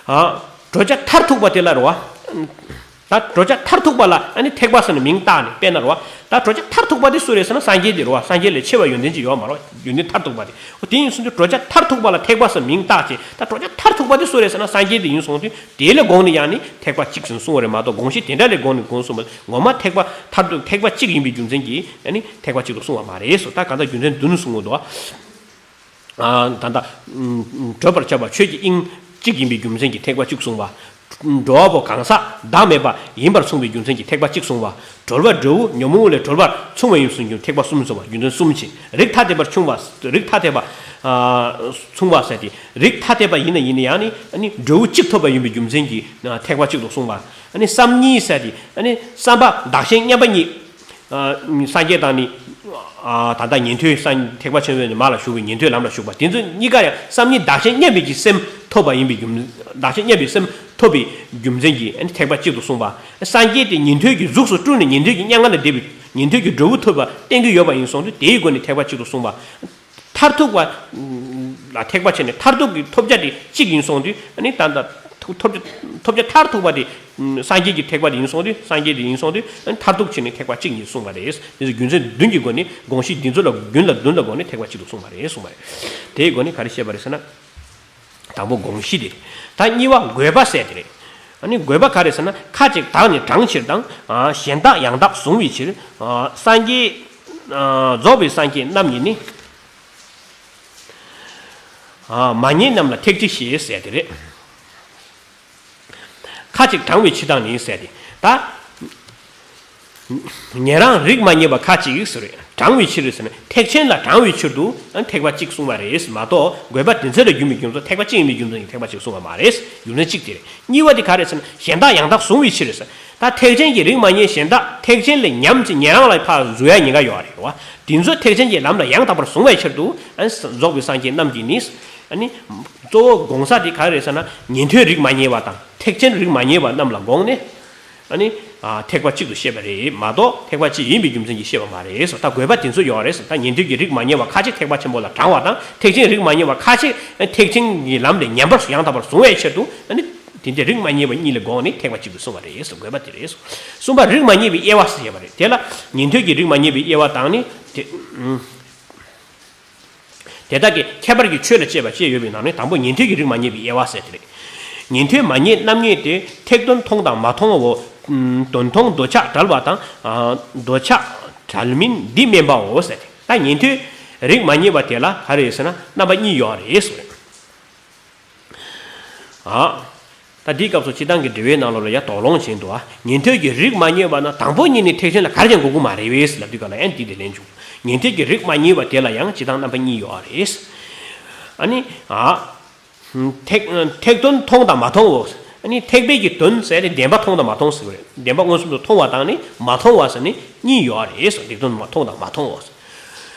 ཨ་བགྲོད་བྱ་མཐར་ཐུག་པ་དེ་ལ་རེད་བ། ད་གྲོལ་བྱ་མཐར་ཐུག་པ་ལ་ཨ་ནི་ཐེག་པ་ཟེར་ནས་མིང་བཏགས་ནས། དཔེར་ན་རེད་བ། ད་གྲོལ་བྱ་མཐར་ཐུག་པ་དེ་སུ་རེད་ཟེར་ན་སངས་རྒྱས་དེ་རེད་བ། སངས་རྒྱས་ལས་ཆེ་བ་ཡོན་ཏན་ཅིག་ཡོད་མ་རེད་བ། ཡོན་ཏན་མཐར་ཐུག་པ་དེ། འོ་དེ་ཡིན་སོང་དུས་གྲོལ་བྱ་མཐར་ཐུག་པ་ལ་ཐེག་པ་ཟེར་མིང་བཏགས་བྱས། ད་གྲོལ་བྱ་མཐར་ཐུག་པ་དེ་སུ་རེད་ཟེར་ན་སངས་རྒྱས་དེ་ཡིན་སོང་དུས་དེ་ལས་དགོངས་ནས་ཡང་ནི་ཐེག་པ་གཅིག་ཟེར་གསུངས་པ་རེད་མ་གཏོགས། དགོངས་གཞི་དེ་འདྲ་ལས་དགོངས་ནས་དགོངས་གསུངས་པ། ངོ་མ་ཐེག་པ་མཐར་ཐུག་ཐེག་པ་གཅིག་ཡིན་པའི་རྒྱུ་མཚན་གྱིས་ཨ་ནི་ཐེག་པ་གཅིག་ཏུ་གསུངས་པ་མ་རེད་སོ། ད་གང་ལྟར་རྒྱུ་མཚན་བདུན་གསུངས་འདུག་ཨ། ད་ལྟ་ཨ་གྲོལ་བར་བྱ་བ་ཆོས་ཀྱི་དབྱིངས་གཅིག་ཡིན་པའི་རྒྱུ་མཚན་གྱིས་ཐེག་པ་གཅིག་གསུངས་པ། འགྲོ་བ་པོ་གང་ཟག་བདག་མེད་པ་ཡིན་པར་མཚུངས་པའི་རྒྱུ་མཚན་གྱིས་ཐེག་པ་གཅིག་གསུངས་པ། གྲོལ་བ་འབྲས་བུ་ཉོན་མོངས་ལས་གྲོལ་བར་མཚུངས་པ་ཡིན་པར་མཚུངས་ཀྱང་ཐེག་པ་གསུམ་གསུངས་པ། རྒྱུ་མཚན་གསུམ་བྱས། རིགས་ཐ་དད་པར་མཚུངས་པ། རིགས་ཐ་དད་པ་ཨ་མཚུངས་པ་ཟེར་ཏེ། རིགས་ཐ་དད་པ་ཡིན་ན་ཡིན་ན་ཡང་ནི་ཨ་ནི་འབྲས་བུ་གཅིག་ཐོབ་པ་ཡིན་པའི་རྒྱུ་མཚན་གྱིས་ཨ་ཐེག་པ་གཅིག་ཏུ་གསུངས་པ། ཨ་ནི་བསམ་གཉིས་ཟེར་ཏེ། ཨ་ནི་བསམ་པ་བདག་གཞན་མཉམ་པ་གཉིས། ཨ་སངས་རྒྱས་དང་ནི་ཨ་ད་ལྟ་ཉན་ཐོས་སངས་ཐེག་པ་ཆེན་པོའི་མ་ལ་ཞུགས་པའི་ཉན་ཐོས་ལམ་ལ་ཞུགས་པ་དེ་ཚོ་གཉིས་ཀ་ཡང་བསམ་གཉིས་བདག་གཞན་མཉམ་པའི་གི་སེམས་ཐོབ་པ་ཡིན་པའི་རྒྱུ། བདག་གཞན་མཉམ་པའི་སེམས་ཐོབ་པའི་རྒྱུ་མཚན་གྱིས་ཨ་ནི་ཐེག་པ་གཅིག་ཏུ་གསུངས་པ། སངས་རྒྱས་དེ་ཉན་ཐོས་ཀྱི་གཟུགས་སུ་སྤྲུལ་ནས་ཉན་ཐོས་ཀྱི་མྱ་ངན་ལས་འདས་པའི་ཉན་ཐོས་ཀྱི་འབྲས་བུ་ཐོབ་པ་བསྟན་གྱི་ཡོད་པ་ཡིན་སོང་དུས་དེའི་སྒོ་ནས་ཐེག་པ་གཅིག་ཏུ་གསུངས་པ། མཐར་ཐུག་པ་ལ་ཐེག་པ་ཆེ་ནས་མཐར་ཐུག་གི་ཐོབ་བྱ་དེ་གཅིག་ཡིན་སོང་དུས་ཨ་ནི་ད་ལྟ་ཐོབ་བྱ་ཐོབ་བྱ་མཐར་ཐུག་པ་དེ་སངས་རྒྱས་ཀྱི་ཐེག་པ་དེ་ཡིན་སོང་དུས། སངས་རྒྱས་དེ་ཡིན་སོང་དུས་ཨ་ནི་མཐར་ཐུག་ཆེ་ནས་ཐེག་པ་གཅིག་ཡིན་གསུངས་པ་རེད། དེ་ཚོ་རྒྱུ་མཚན་བདུན་གྱི་སྒོ་ནས་དགོངས་གཞི་འདི་ཚོ་ལ་རྒྱུན་ལ་བདུན་ལ་དགོངས་ནས་ཐེག་པ་གཅིག་ཏུ་གསུངས་པ་རེད་གསུངས་པ་རེད། དེའི་སྒོ་ནས་ག་རེ་བཤད་པ་རེད་ཟེར་ན། དང་པོ་དགོངས་གཞི་དེ་རེད། ད་གཉིས་པ་དགོས་པ་ཟེར་དེ་རེད། ཨ་ནི་དགོས་པ་ག་རེ་ཟེར་ན། ཁ་ཅིག་བདག་ནི་དྲང་ཕྱིར་དང་། ཨ་གཞན་བདག་ཡང་དག་གཟུང་བའི་ཕྱིར། ཨ་སངས་རྒྱས་ཨ་རྫོགས་པའི་སངས་རྒྱས་རྣམས་ཉིད་ནི། ཨ་མ་རྙེད་རྣམས་ལ་ཐེག་ཅིག་ཞེས་ཟེར་དེ་རེད། ཁ་ཅིག་དྲང་བའི་ཕྱིར་དང་ནི་ཟེར་ཏེ། ད་ཉན་རང་རིགས་མ་ངེས་པ་ཁ་ཅིག་ཟེར་རེད། དྲང་བའི་ཕྱིར་ཟེར་ན་ཐེག་ཆེན་ལ་དྲང་བའི་ཕྱིར་དུ་ཨ་ཐེག་པ་གཅིག་གསུངས་པ་རེད་མ་གཏོགས། དགོས་པ་དེ་ཚོ་ལ་རྒྱུ་མེད་རྒྱུ་མཚན་ཐེག་པ་གཅིག་ཡིན་པའི་རྒྱུ་མཚན་གྱིས་ཐེག་པ་གཅིག་གསུངས་པ་མ་རེད། རྒྱུ་མཚན་གཅིག་དེ་རེད། གཉིས་པ་དེ་ག་རེད་ཟེར་ན་གཞན་བདག་ཡང་དག་གཟུང་བའི་ཕྱིར་ཟེར། ད་ཐེག་ཆེན་གྱི་རིགས་མ་ངེས་གཞན་བདག་ཐེག་ཆེན་ལས་ཉམས་ཀྱི་ཉན་རང་ལ་ཕར་གཟུང་ཡ་ཉེན་ཁ་ཡོད་རེད་བ། དེ་ཚོ་ཐེག་ཆེན་གྱི་ལམ་ལ་ཡང་དག་པར་གཟུང་བའི་ཕྱིར་དུ་ཨ་རྫོགས་པའི་སངས་རྒྱས་རྣམས་ཀྱིས་ནི། ཨ་ནི་གཙོ་བོ་དགོངས་ས་དེ་ག་རེ་རེད་ཟེར་ན་ཉན་ཐོས་རིགས་མ་ངེས་པ་དང་ཐེག་ཆེན་རིགས་མ་ངེས་པ་རྣམས་ལ་དགོངས་ནས། ཨ་ནི་ཨ་ཐེག་པ་གཅིག་ཏུ་བཤད་པ་རེད་མ་གཏོགས་ཐེག་པ་གཅིག་ཡིན་པའི་རྒྱུ་མཚན་གྱིས་བཤད་པ་མ་རེད་སོ། ད་དགོས་པ་དེ་ཚོ་ཡོད་རེད་སོ། ད་ཉན་ཐོས་ཀྱི་རིགས་མ་ངེས་པ་ཁ་ཅིག་ཐེག་པ་ཆེན་པོ་ལ་དྲང་བ་དང་ཐེག་ཆེན་རིགས་མ་ངེས་པ་ཁ་ཅིག་ཐེག་ཆེན་གྱི་ལམ་ལས་ཉམས་པར་ཡང་དག་པར་གཟུང་བའི་ཕྱིར་དུ། ཨ་ནི་དེ་འདྲའི་རིགས་མ་ངེས་པ་གཉིས་ལ་དགོངས་ནས་ཐེག་པ་གཅིག་ཏུ་གསུངས་པ་རེད་སོ། དགོས་པ་དེ་རེད་སོ། གསུམ་པ་རིགས་མ་ངེས་པའི་དབྱེ་བ་ཟེར་བ་རེད། དེ་ལ་ཉན་ཐོས་ཀྱི་རིགས་མ་ངེས་པའི་དབྱེ་བ་དང་ནི་དེ། དེ་དག་གི་ཁྱད་པར་གྱི་ཆོས་ལ་དཔྱད་པ་བཅས་ཡོད་པའི་ནང་ནས་དང་པོ་ཉན་ཐོས་ཀྱི་རིགས་མ་ངེས་པའི་དབྱེ་བ་ཟེར་དེ་རེད། ཉན་ཐོས་མ་ངེས་རྣམ་ངེས་ཏེ་ཐེག་དོན་མཐོང་དང་མ་མཐོང་བའོ། དོན་མཐོང་འདོད་ཆགས་བྲལ་བ་དང་། འདོད་ཆགས་བྲལ་མིན་འདི་དམན་པའོ་ཟེར་ཏེ། ད་ཉན་ཐོས་རིགས་མ་ངེས་པ་དེ་ལ་ག་རེ་ཟེར་ན་རྣམ་པ་གཉིས་ཡོད་རེད་ཟེར། ཨ། ད་འདིའི་སྐབས་སུ་སྤྱིར་བཏང་གི་འགྲེལ་པའི་ནང་ལོགས་ལ་ཡ་དོགས་སློང་བྱེད་འདུག་ཨ། ཉན་ཐོས་ཀྱི་རིགས་མ་ངེས་པ་ན་དང་པོ་ཉིད་ནས་ཐེག་ཆེན་ལ་ག་རེ་ཀྱང་འགོད་ཀྱི་མ་རེད་པས་ལབ་དུས་ག་ལ་ཡང་འདི་དེ་ལན་བྱུང་། ཉན་ཐོས་ཀྱི་རིགས་མ་ངེས་པ་དེ་ལ་ཡང་སྤྱིར་བཏང་རྣམ་པ་གཉིས་ཡོད་རེད། ཨ་ནི། ཨ། ཐེག་ཐེག་དོན་མཐོང་དང་མ་མཐོང་བའོ། ཨ་ནི་ཐེག་པའི་གི་དོན་ཟེར་ཏེ་བདེན་པ་མཐོང་དང་མ་མཐོང་ཟེར་བ་རེད། བདེན་པ་མངོན་སུམ་དུ་མཐོང་བ་དང་ནི་མ་མཐོང་བ་ཟེར་ནི་གཉིས་ཡོད་རེད་སོ། ཐེག་དོན་མཐོང་དང་མ་མཐོང་བའོ།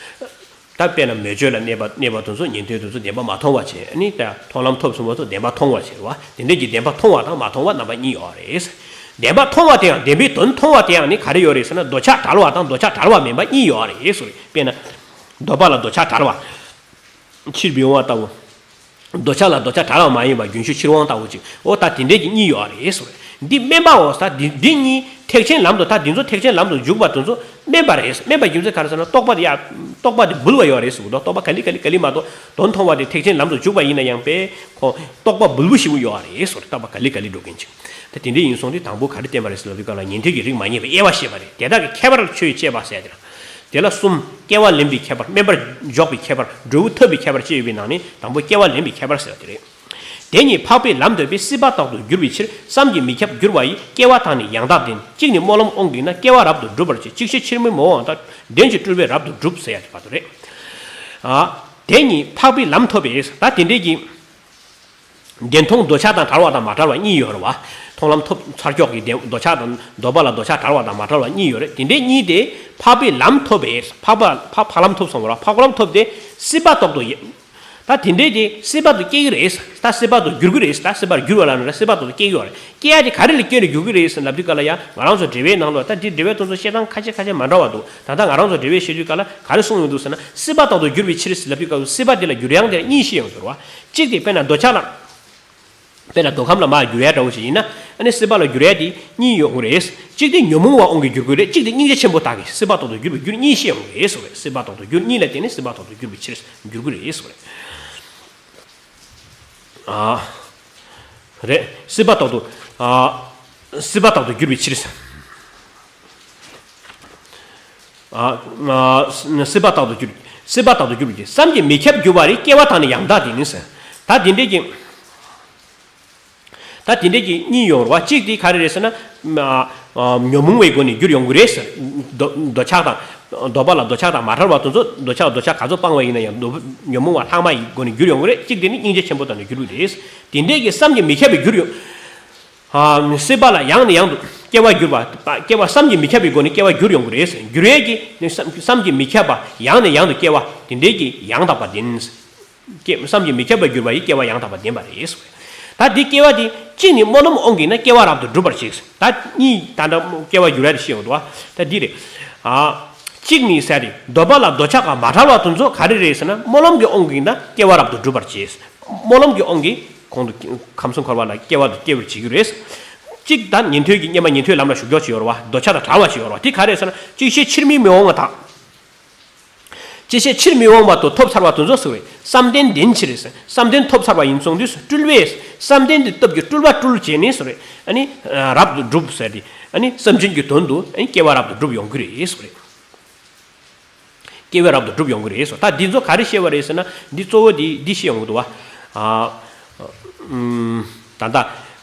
ད་དཔེར་ན་མོས་སྤྱོད་ལ་གནས་པ་གནས་པ་དེ་ཚོ་ཉན་ཐོས་དེ་ཚོ་བདེན་པ་མ་མཐོང་བ་བྱས། ཨ་ནི་ད་མཐོང་ལམ་ཐོབ་ཟིན་པ་ཚོ་བདེན་པ་མཐོང་བ་བྱས་རེད་བ། དེ་འདྲས་ཀྱི་བདེན་པ་མཐོང་བ་དང་མ་མཐོང་བ་རྣམ་པ་གཉིས་ཡོད་རེད། བདེན་པ་མཐོང་བ་དེ་ཡང་བདེན་པའི་དོན་མཐོང་བ་དེ་ཡང་ནི་ག་རེ་ཡོད་རེད་ཟེར་ན་འདོད་ཆགས་བྲལ་བ་དང་འདོད་ཆགས་བྲལ་བ་མིན་པ་གཉིས་ཡོད་རེད་ཟེར། དཔེར་ན། འདོད་པ་ལ་འདོད་ཆགས་བྲལ་བ། ཕྱིར་མི་འོང་བ་ལྟ་བུ། འདོད་ཆགས་ལ་འདོད་ཆགས་བྲལ་བ་མ་ཡིན་པ་རྒྱུན་ཞུགས་ཕྱིར་འོང་ལྟ་བུ་ཅིག་འོ་ད་དེ་འདྲས་ཀྱི་གཉིས་ཡོད་རེད་ཟེར། འདི་དམན་པའོ། ད་འདི་འདི་གཉིས་ཐེག་ཆེན་ལམ་དུ་ད་འདི་ཚོ་ཐེག་ཆེན་ལམ་དུ་འཇུག་པ་དེ་ཚོ་དམན་པ་རེད། དམན་པ་རྒྱུ་མཚན་ག་རེ་ཟེར་ན་རྟོག་པ་དེ་ཡ་རྟོག་པ་དེ་འབུལ་བ་ཡོད་རེད་ཟེར་གི་འདུག་རྟོག་པ་ག་ལེ་ག་ལེ་ག་ལེ་མ་གཏོགས་དོན་མཐོང་བ་དེ་ཐེག་ཆེན་ལམ་དུ་འཇུག་པ་ཡིན་ན་ཡང་པས་ཁོ་རྟོག་པ་འབུལ་པོ་ཞིག་ཡོད་རེད་ཟེར། རྟོག་པ་ག་ལེ་ག་ལེ་འགྲོ་མཁན་ཅིག་ད་དེ་འདྲས་ཡིན་སོང་དུས་དང་པོ་ག་རེ་བསྟན་པ་རེད་ཟེར་ལབ་དུས་ག་ལ་ཉན་ཐོས་ཀྱི་རིགས་མ་ངེས་པའི་དབྱེ་བ་བཤད་པ་རེད། དེ་དག་གི་ཁྱད་པར་ཆོས་ཡི་དཔྱད་པ་ཟེར་དེ་རེད། དེ་ལ་གསུམ། སྐྱེ་བ་ལེན་པའི་ཁྱད་པར། དམན་པར་འཇོག་པའི་ཁྱད་པར། འབྲས་བུ་ཐོབ་པའི་ཁྱད་པར་བཅས་ཡོད་པའི་ནང་ནས་དང་པོ་སྐྱེ་བ་ལེན་པའི་ཁྱད་པར་ཟེར་བ་དེ་རེད། དེ་ཉིད་འཕགས་པའི་ལམ་འདོད་པས་སྲིད་པ་རྟག་ཏུ་བསྒྱུར་བའི་ཕྱིར་བསམ་གྱིས་མི་ཁྱབ་འགྱུར་བ་ཡི། སྐྱེ་བ་དང་ནི་ཡང་དག་ལྡན། གཅིག་ནི་སྨོན་ལམ་དབང་གིས་ན། སྐྱེ་བ་རབ་ཏུ་སྒྲུབ་པར་བྱེད། གཅིག་ཤེས་ཕྱིར་མི་སྨོན་དབང་དང་། བདེན་བཞི་སྤྲུལ་པས་རབ་ཏུ་སྒྲུབ་ཟེར་ཡ་དེ་བར་དུ་རེད། ཨ། དེ་ཉིད་འཕགས་པའི་ལམ་ཐོབ་པས། ད་དེ་འདྲས་ཀྱི། བདེན་མཐོང་འདོད་ཆགས་དང་བྲལ་བ་དང་མ་བྲལ་བ་གཉིས་ཡོད་རེད་བ། མཐོང་ལམ་ཐོབ་ཚར་ཀྱོག་གི་བདེན་འདོད་ཆགས་དང་འདོད་པ་ལ་འདོད་ཆགས་བྲལ་བ་དང་མ་བྲལ་བ་གཉིས་ཡོད་རེད། དེ་འདྲའི་གཉིས་དེ་འཕགས་པའི་ལམ་ཐོབ་པས། འཕགས་པ་འཕགས་འཕགས་ལམ་ཐོབ་སོང་བ་རེད་བ། འཕགས་ལམ་ཐོབ་སྟེ་སྲིད་པ་རྟག་ཏུ་ཡིན། ད་དེ་འདྲའི་དེ་སྲིད་པ་དུ་སྐྱེ་གི་རེད། ད་སྲིད་པ་དུ་འགྱུར་གི་རེད། ད་སྲིད་པར་འགྱུར་བ་ལ་ནི་སྲིད་པ་དུ་སྐྱེ་གི་ཡོད་རེད། སྐྱེ་ཡ་དེ་ག་རེ་ལ་སྐྱོན་ནས་འགྱུར་གི་རེད་ཟེར་ལབ་དུས་ག་ལ་ཡ་ང་རང་ཚོ་འགྲེལ་པའི་ནང་ལ་ད་འདི་འགྲེལ་པའི་དོན་ཚོ་བཤད་སྟངས་ཁ་ཤས་ཁ་ཤས་མ་འདྲ་བ་འདུག་ད་ལྟ་ང་རང་ཚོ་འགྲེལ་པའི་བཤད་དུས་ག་ལ་ག་རེ་གསུངས་ཡོང་འདུག་ཟེར་ན་སྲིད་པ་རྟག་ཏུ་འགྱུར་བའི་ཕྱིར་ཟེར་ལབ་དུས་ག་ལ་སྲིད་པ་དེ་ལ་འགྱུར་ཡང་དེ་ལ་གཉིས་བཤད་ཡོང་འདུག་རེད་བ། གཅིག་དེ་དཔེར་ན་འདོད་ཆགས་ལ། དཔེར་ན་མདོ་ཁམས་ལ་མར་བསྒྱུར་ཡ་འདྲ་བོ་ཞིག་ཡིན་ན། ཨ་ནི་སྲིད་པ་ལ་བསྒྱུར་ཡ་དེ་གཉིས་ཡོང་གི་རེད། གཅིག་དེ་ཉོན་མོངས་པ་དབང་གིས་བསྒྱུར་དགོས་རེད། གཅིག་དེ་སྙིང་རྗེ་ཆེན་པོ་དག་གིས། སྲིད་པ་ལྟར་དུ་བསྒྱུར་བའི་རྒྱུ་གཉིས་བཤད་ཡོང་གི་རེད་ཟེར་བས། སྲིད་པ་ལྟར་དུ་བསྒྱུར་གཉིས་ལ་བརྟེན་ནས་སྲིད་པ་ལྟར་དུ་བསྒྱུར་བའི་ཕྱིར་བསྒྱུར་དགོས་རེད་ཟེར་བས། ཨ། རེད། སྲིད་པ་ལྟར་དུ། ཨ། སྲིད་པ་ལྟར་དུ་བསྒྱུར་བའི་ཕྱིར། ཨ། ཨ། སྲིད་པ་ལྟར་དུ་བསྒྱུར། སྲིད་པ་ལྟར་དུ་བསྒྱུར་བའི་ཕྱིར། བསམ་གྱིས་མི་ཁྱབ་བསྒྱུར་བ་རེད། སྐྱེ་བ་དང་ནི་ཡང་དག་ལྡན་ཟེར། ད་དེ་འདྲས་ཀྱི། ད་དེ་འདྲས་ཀྱི་གཉིས་ཡོང་རེད་བ། གཅིག་དེ་ག་རེ་རེད་ཟེར་ན། ཨ། ཨ། ཉོན་མོངས་པའི་སྒོ་ནས་བསྒྱུར་ཡོང་གི་རེད་ཟེར། འདོད་འདོད་ཆགས་དང་། འདོད་པ་ལ་འདོད་ཆགས་དང་མ་བྲལ་བ་དེ་ཚོ། འདོད་ཆགས་འདོད་ཆགས་ག་ཚོད་སྤངས་པ་ཡིན་ན་ཡང་འདོད། ཉོན་མོངས་པ་ལྷག་མ་ཡི་སྒོ་ནས་བསྒྱུར་ཡོང་གི་རེད། གཅིག་དེ་ནི་སྙིང་རྗེ་ཆེན་པོ་དག་ནས་བསྒྱུར་གྱི་རེད། དེ་འདྲས་ཀྱི་བསམ་གྱིས་མི་ཁྱབ་པའི་བསྒྱུར་ཡོང་། ཨ། སྲིད་པ་ལ་ཡང་ནས་ཡང་དུ་སྐྱེ་བ་བསྒྱུར་བ། སྐྱེ་བ་བསམ་གྱིས་མི་ཁྱབ་པའི་སྒོ་ནས་སྐྱེ་བ་བསྒྱུར་ཡོང་གི་རེད། བསྒྱུར་ཡས་ཀྱི་ནི་བསམ་བསམ་གྱིས་མི་ཁྱབ་པ་ཡང་ནས་ཡང་དུ་སྐྱེ་བ་དེ་འདྲས་ཀྱི་ཡང་དག་པ་ལྡན། སྐྱེ་བསམ་གྱིས་མི་ཁྱབ་པར་བསྒྱུར་བ་ཡིས་སྐྱེ་བ་ཡང་དག་པ་ལྡན་པ་རེད། ད་འདི་སྐྱེ་བ་འདི་གཅིག་ནི་སྨོན་ལམ་དབང་གིས་ན་སྐྱེ་བ་རབ་ཏུ་འགྲུབ་པར་བྱེད། ད་གཉིས་ད་ལྟ་སྐྱེ་བ་བསྒྱུར་ཡ་དེ་བཤད་ཡོད་དོ། ད་འདི་རེད། ཨ། གཅིག་ནི་ཟེར་ཏེ་འདོད་པ་ལ་འདོད་ཆགས་དང་མ་བྲལ་བ་དེ་ཚོ་ག་རེ་རེད་ཟེར་ན། སྨོན་ལམ་གྱི་དབང་གིས་ན་སྐྱེ་བ་རབ་ཏུ་འགྲུབ་པར་བྱེད། སྨོན་ལམ་གྱི་དབང་གིས་གོང་དུ་ཁམས་གསུམ་འཁོར་བ་ལ་སྐྱེ་བ་དུ་སྐྱེ་བར་བྱེད་ཀྱི་རེད། གཅིག་ད་ཉན་ཐོས་ཀྱི་སྔོན་མ་ཉན་ཐོས་ལམ་ལ་ཞུགས་འཇོག་བྱེད་ཡོད་རེད་བ། འདོད་ཆགས་དང་བྲལ་བ་བྱེད་ཡོད་རེད་བ། དེ་ག་རེ་རེད་ཟེར་ན། ཅིག་ཤོས་ཕྱིར་མི་འོང་བ་དང་། ཅིག་ཤོས་ཕྱིར་མི་འོང་བ་དུ་ཐོབ་ཚར་བ་དེ་ཚོ་ཟེར་བས། བསམ་གཏན་ལྡན་ཕྱིར། བསམ་གཏན་ཐོབ་ཚར་བ་ཡིན་སོང་དུས་སྤྲུལ་པས་བསམ་གཏན་གྱི་སྟོབས་ཀྱིས་སྤྲུལ་པ་སྤྲུལ་བྱས་ནས་ཟེར་བས། ཨ་ནི་རབ་ཏུ་འགྲུབ་ཟེར་ཏེ། ཨ་ནི་བསམ་ཅན་གྱི་དོན་དུ་ཨ་ནི་སྐྱེ་བ་རབ་ཏུ་འགྲུབ་ཡོང་གི་རེད་ཟེར་བས། སྐྱེ་བ་རབ་ཏུ་འགྲུབ་ཡོང་གི་རེད་ཟེར། ད་འདི་ཚོ་ག་རེ་བཤད་པ་རེད་ཟེར་ན། འདི་གཙོ་བོ་འདི་འདི་བཤད་ཡོང་གི་འདུག་བ། ཨ། ཨུམ། ད་ལྟ།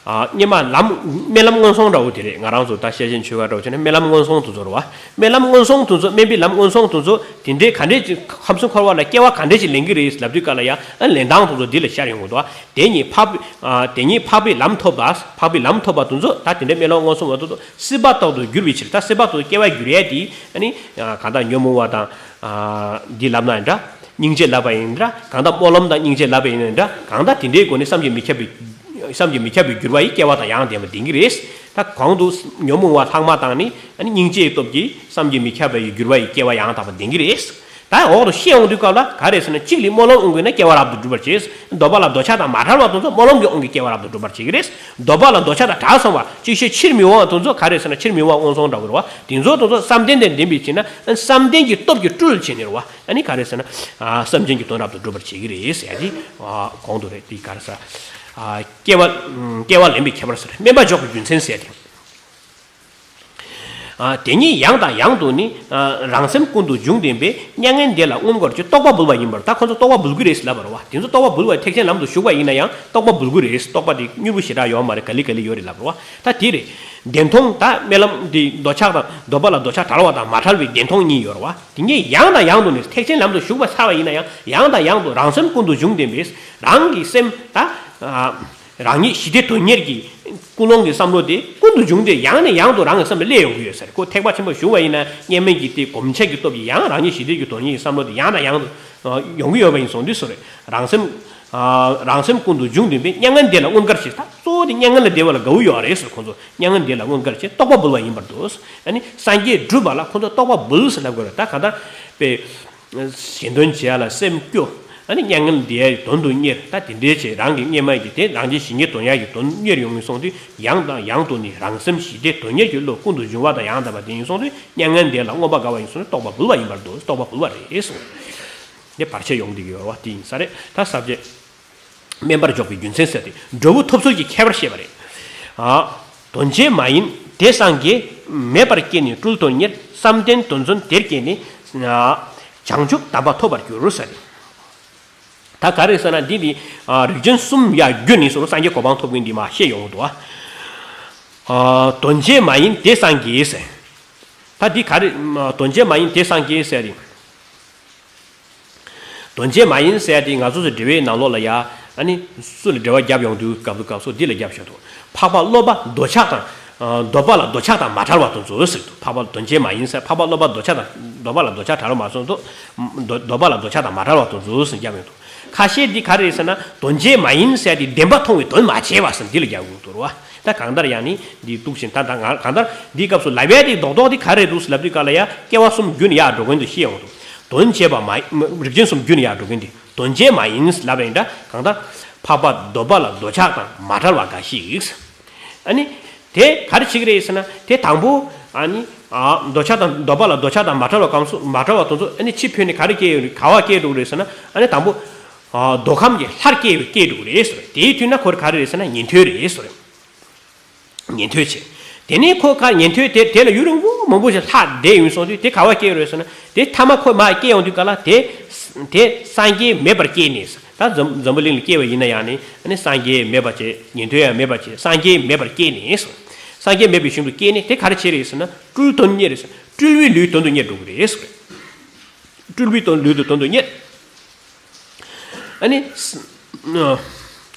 ཨ། སྔོན་མ་ལམ། སྨོན་ལམ་སྔོན་སོང་འདྲ་བོ་དེ་རེད། ང་རང་ཚོ་ད་ཤེར་ཕྱིན་ཆོས་ཀ་འདྲ་བོ་བྱས་ན་སྨོན་ལམ་སྔོན་སོང་དེ་ཚོ་རེད་བ། སྨོན་ལམ་སྔོན་སོང་དེ་ཚོ། སྨོན་པའི་ལམ་སྔོན་སོང་དེ་ཚོ་དེ་འདྲའི་ག་འདྲས་ཅིག་ཁམས་གསུམ་འཁོར་བ་ལ་སྐྱེ་བ་ག་འདྲས་ཅིག་ལེན་གྱི་རེད་ལབ་དུས་སྐབས་ལ་ཡང་། ཨ། ལེན་སྟངས་དེ་ཚོ་འདི་ལ་ཤར་ཡོང་གི་འདུག་བ། དེ་ཉིད་འཕགས། ཨ། དེ་ཉིད་འཕགས་པའི་ལམ་ཐོབ་པ། འཕགས་པའི་ལམ་ཐོབ་པ་དེ་ཚོ་ད་དེ་འདྲའི་སྨོན་ལམ་སྔོན་སོང་བ་དེ་ཚོ་སྲིད་པ་རྟག་ཏུ་བསྒྱུར་བའི་ཕྱིར། ད་སྲིད་པ་རྟག་ཏུ་སྐྱེ་བ་བསྒྱུར་ཡས་དེ། ཨ་ནི། ཨ། གང་ལྟར་ཉོན་མོངས་པ་དང་། ཨ། འདི་ལབ་ན་འདྲ། སྙིང་རྗེ་ལབ་པ་ཡིན་འདྲ། གང་ལྟར་སྨོན་ལམ་དང་སྙིང་རྗེ་ལབ་པ་ཡིན་འདྲ། གང་ལྟར་དེ་འདྲའི་སྒོ་ནས་བསམ་གྱིས་མི་ཁྱབ་པའི། བསམ་གྱིས་མི་ཁྱབ་པའི་བསྒྱུར་བ་ཡིས་སྐྱེ་བ་དང་ཡང་ལྡན་པ་ལྡན་གྱི་རེད། ད་གོང་དུ་ཉོན་མོངས་པ་ལྷག་མ་དང་ནི། ཨ་ནི་སྙིང་རྗེའི་སྟོབས་ཀྱིས་བསམ་གྱིས་མི་ཁྱབ་པའི་བསྒྱུར་བ་ཡིས་སྐྱེ་བ་ཡང་དག་པ་ལྡན་གྱི་རེད། ད་འོག་ཏུ་བཤད་ཡོང་དུས་སྐབས་ལ་ག་རེ་ཟེར་ན། གཅིག་ལ་སྨོན་ལམ་དབང་གིས་ན་སྐྱེ་བ་རབ་ཏུ་འགྲུབ་པར་བྱེད། འདོད་པ་ལ་འདོད་ཆགས་དང་མ་བྲལ་བ་དེ་ཚོ་སྨོན་ལམ་གྱི་དབང་གིས་སྐྱེ་བ་རབ་ཏུ་འགྲུབ་པར་བྱེད་ཀྱི་རེད། འདོད་པ་ལ་འདོད་ཆགས་དང་བྲལ་སོང་བ། ཅིག་ཤོས་ཕྱིར་མི་འོང་བ་དེ་ཚོ་ག་རེ་ཟེར་ན། ཕྱིར་མི་འོང་བ་སྔོན་སོང་འདྲ་བོ་རེད་བ། དེ་ཚོ་དེ་ཚོ་བསམ་གཏན་དང་ལྡན་པའི་ཕྱིར་ན། བསམ་གཏན་གྱི་སྟོབས་ཀྱིས་སྤྲུལ་བྱས་ནས་རེད་བ། ཨ་ནི་ག་རེ་ཟེར་ན། ཨ། བསམ་ཅན་གྱི་དོན་རབ་ཏུ་འགྲུབ་པར་བྱེད་ཀྱི་རེད་ཟེར་ཡ་དེ། ཨ། གོང་དུ་རེད། དེ་ག་རེ་ཟེར། ཨ། སྐྱེ་བ། སྐྱེ་བ་ལེན་པའི་ཁྱད་པར་ཟེར། དམན་པ་འཇོག་པའི་རྒྱུ་མཚན་ཟེར་ཡ་དེ། ཨ། དེ་ཉིད་ཡང་དང་ཡང་དུ་ནི། ཨ། རང་སེམས་ཀུན་ཏུ་འབྱུང་ལྡན་པས། མྱ་ངན་འདས་ལ་མངོན་དགར་བྱེད། རྟོག་པ་འབུལ་བ་ཡིན་པར། ད་ཁོ་ཚོ་རྟོག་པ་འབུལ་གྱི་རེད་ཟེར་ལབ་པ་རེད་བ། དེ་ཚོ་རྟོག་པ་འབུལ་བ་ཐེག་ཆེན་ལམ་དུ་ཞུགས་པ་ཡིན་ན་ཡང་རྟོག་པ་འབུལ་གྱི་རེད། རྟོག་པ་དེ་མྱུར་པོ་ཞེ་དྲག་ཡོད་མ་རེད། ག་ལེ་ག་ལེ་ཡོད་རེད་ལབ་པ་རེད་བ། ད་དེ་རེད། བདེན་མཐོང་། ད་སྨོན་ལམ་དེ་འདོད་ཆགས་དང་། འདོད་པ་ལ་འདོད་ཆགས་བྲལ་བ་དང་མ་བྲལ་བའི་བདེན་མཐོང་གཉིས་ཡོད་རེད་བ། དེ་ཉིད་ཡང་དང་ཡང་དུ་ནི། ཐེག་ཆེན་ལམ་དུ་ཞུགས་པ་ཚར་བ་ཡིན་ན་ཡང་། ཡང་དང་ཡང་དུ་རང་སེམས་ཀུན་ཏུ་འབྱུང་ལྡན་པས། རང་གི་སེམས་ད། ཨ། རང་ཉིད་ཞི་བདེ་དོན་གཉེར་གྱི་ཀུན་སློང་གི་བསམ་བློ་དེ་ཀུན་ཏུ་འབྱུང་སྟེ་ཡང་ནས་ཡང་དུ་རང་གི་སེམས་ལ་སླེབས་ཡོང་གི་ཡོད་ས་རེད། ཁོ་ཐེག་པ་ཆེན་པོ་ཞུགས་པ་ཡིན་ན་སྔོན་མའི་གི་དེ་གོམས་ཆེན་གྱི་སྟོབས་ཀྱིས་ཡང་རང་ཉིད་ཞི་བདེ་ཀྱི་དོན་གཉེར་གྱི་བསམ་བློ་དེ་ཡང་དང་ཡང་དུ་ཡོང་གི་ཡོད་པ་ཡིན་སོང་དུས་སུ་རེད། རང་སེམས། ཨ། རང་སེམས་ཀུན་ཏུ་འབྱུང་ལྡན་པས། མྱ་ངན་འདས་ལ་མངོན་དགར་བྱེད། ད་གཙོ་བོ་དེ་མྱ་ངན་ལས་འདས་པ་ལ་དགའ་བོ་ཡོད་རེད་ཟེར། ཁོང་ཚོ་མྱ་ངན་འདས་ལ་མངོན་དགར་བྱེད། རྟོག་པ་འབུལ་བ་ཡིན་པར་འདོད། ཨ་ནི་སངས་རྒྱས་སྒྲུབ་པ་ལ་ཁོང་ཚོ་རྟོག་པ་འབུལ་ཟེར་ལབ་དགོས་རེད། ད་གང་ལྟར་དཔེ། གཞན་དོན་བྱེད་ཡ་ལ་སེམས་སྐྱོ། ཨ་ནི་མྱ་ངན་འདས་ཡ་ཡི་དོན་དུ་གཉེར། ད་དེ་འདྲའི་བྱས་རང་གི་སྔོན་མ་གི་དེ་རང་གི་ཞི་གནས་དོན་ཡ་གི་དོན་གཉེར་ཡོང་གི་སོང་དུས་ཡང་དང་ཡང་དུ་ནི་རང་སེམས་ཞི་བདེ་དོན་གཉེར་གྱི་བློ་ཀུན་ཏུ་འབྱུང་བ་དང་ཡང་དག་པ་དེ་ཡིན་སོང་དུས་མྱ་ངན་འདས་ལ་མངོན་པར་དགའ་བ་ཡིན་སོང་དུས་རྟོག་པ་འབུལ་བ་ཡིན་པར་འདོད། རྟོག་པ་འབུལ་བ་རེད་གསུངས། འདི་བར་ཆད་ཡོང་བསྡད་ཀྱི་ཡོད་རེད་བ། དེ་ཡིན་ས་རེད། ད་ས་བཅད། དམན་པར་འཇོག་པའི་རྒྱུ་མཚན་ཟེར་ཏེ། འབྲས་བུ་ཐོབ་ཚུལ་གྱི་ཁྱད་པར་བཤད་པ་རེད། ཨ། དོན་བྱེད་མ་ཡིན་དེ་སངས་རྒྱས། མེད་པར་སྐྱེས་ནས་སྤྲུལ་དོན་གཉེར། བསམ་གཏན་དོན་མཚོན་དེར་སྐྱེས་ནས། ཨ། བྱང་ཆུབ་དམ་པ་ཐོབ་པར་འགྱུར་ཟེར་ཏེ། ད་ག་རེ་ཟེར་ན་འདི་ནི། ཨ། རིགས་ཅན་གསུམ་ཡ་བརྒྱུད་ནས་སོ་སངས་རྒྱས་གོ་འཕང་ཐོབ་མཁན་འདི་མ་བཤད་ཡོང་གི་འདུག། ཨ། དོན་བྱེད་མ་ཡིན་དེ་སངས་རྒྱས་ཟེར། ད་འདི་ག་རེ། དོན་བྱེད་མ་ཡིན་དེ་སངས་རྒྱས་ཟེར་ཏེ། དོན་བྱེད་མ་ཡིན་ཟེར་ཏེ་ང་ཚོ་ཚོའི་འབྲེལ་བའི་ནང་ལོགས་ལ་ཡ། ཨ་ནི་སུ་ལ་འབྲེལ་བ་རྒྱབ་ཡོང་དུས་སྐབས་སུ་སྐབས་སུ་འདི་ལ་རྒྱབ་ཤོག་དུ། འཕགས་པ་སློབ་པ་འདོད་ཆགས་དང་། ཨ། འདོད་པ་ལ་འདོད་ཆགས་དང་མ་བྲལ་བ་དེ་ཚོ་ཟེར་དུས། འཕགས་པ་དོན་བྱེད་མ་ཡིན་ཟེར། འཕགས་པ་སློབ་པ་འདོད་ཆགས་དང་། འདོད་པ་ལ་འདོད་ཆགས་བྲལ་བ་མ་སོང་དུ། འདོད་འདོད་པ་ལ་འདོད་ཆགས་དང་མ་བྲལ་བ་དེ་ཚོ་ཟེར་རྒྱབ་ཡོང་དུ། ཁ་ཤས་འདི་ག་རེ་ཟེར་ན་དོན་བྱེད་མ་ཡིན་ཟེར་ཏེ་བདེན་པ་མཐོང་བའི་དོན་མ་བྱས་པ་ཟེར་འདི་ལ་རྒྱབ་ཡོང་དུ་རེད་བ། ད་གང་ལྟར་ཡང་ནི་འདི་འདུག་བཞིན་ད་ད་ང་གང་ལྟར་འདིའི་སྐབས་སུ་ལབ་ཡས་དེ་རྡོག་རྡོག་དེ་ག་རེ་འདུག་ལབ་དུས་སྐབས་ལ་ཡ་སྐྱེ་བ་གསུམ་རྒྱུན་ཡར་འགྲོ་མཁན་དེ་ཤེས་ཡོང་དུས། དོན་བྱེད་པ་མ། རིགས་ཅན་གསུམ་རྒྱུན་ཡར་འགྲོ་མཁན་དེ་དོན་བྱེད་མ་ཡིན་ལབ་ཡིན་ད་གང་ལྟར། འཕགས་པ་འདོད་པ་ལ་འདོད་ཆགས་དང་མ་བྲལ་བ་འགའ་ཞིག། ཨ་ནི། དེ་ག་རེ་བྱེད་ཀྱི་རེད་ཟེར་ན། དེ་དང་པོ། ཨ་ནི། ཨ། འདོད་ཆགས་དང་འདོད་པ་ལ་འདོད་ཆགས་དང་མ་བྲལ་བ་གང་སུ་མ་བྲལ་བ་དེ་ཚོ་ཨ་ནི་ཕྱི་ཕུད་ནས་ག་རེ་སྐྱེ་ཡོད་རེད། ག་བ་སྐྱེ་འགྲོ་གི་རེད་ཟེར་ན། ཨ་ནི་དང་པོ། ཨ། འདོད་ཁམས་ཀྱི་ལྷར་སྐྱེ་སྐྱེ་འགྲོ་གི་རེད་ཟེར། དེའི་དུས་ན་ཁོར་ག་རེ་རེད་ཟེར་ན་ཉན་ཐོས་རེད་ཟེར། ཉན་ཐོས་བྱེད། དེ་ནས་ཁོ་ག་ཉན་ཐོས་དེ་དེ་ལ་ཡུན་རིང་པོ་མང་པོ་ཞིག་ལྷག་བསྡད་ཡོང་སོང་དུས། དེ་ག་བ་སྐྱེ་རེད་ཟེར་ན། དེ་ཐ་མ་ཁོ་མར་སྐྱེ་ཡོང་དུས་ག་ལ་དེ། དེ་སངས་རྒྱས་མེད་པར་སྐྱེས་ནས། ད་འཛམ་འཛམ་བུ་གླིང་ལ་སྐྱེ་བ་ཡིན་ན་ཡང་ནི། ཨ་ནི་སངས་རྒྱས་མེད་པར་བྱེད། ཉན་ཐོས་ཡང་མེད་པར་བྱེད། སངས་རྒྱས་མེད་པར་སྐྱེས་ནས། སངས་རྒྱས་མེད་པའི་ཞིང་དུ་སྐྱེས་ནས་དེ་ག་རེ་བྱེད་རེད་ཟེར་ན། སྤྲུལ་དོན་གཉེར་རེད་ཟེར། སྤྲུལ་པའི་ལུས་དོན་དུ་གཉེར་འགྲོ་གི་རེད་ཟེར། སྤྲུལ་པའི་དོན་ལུས་དོན་དུ་གཉེར། ཨ་ནི།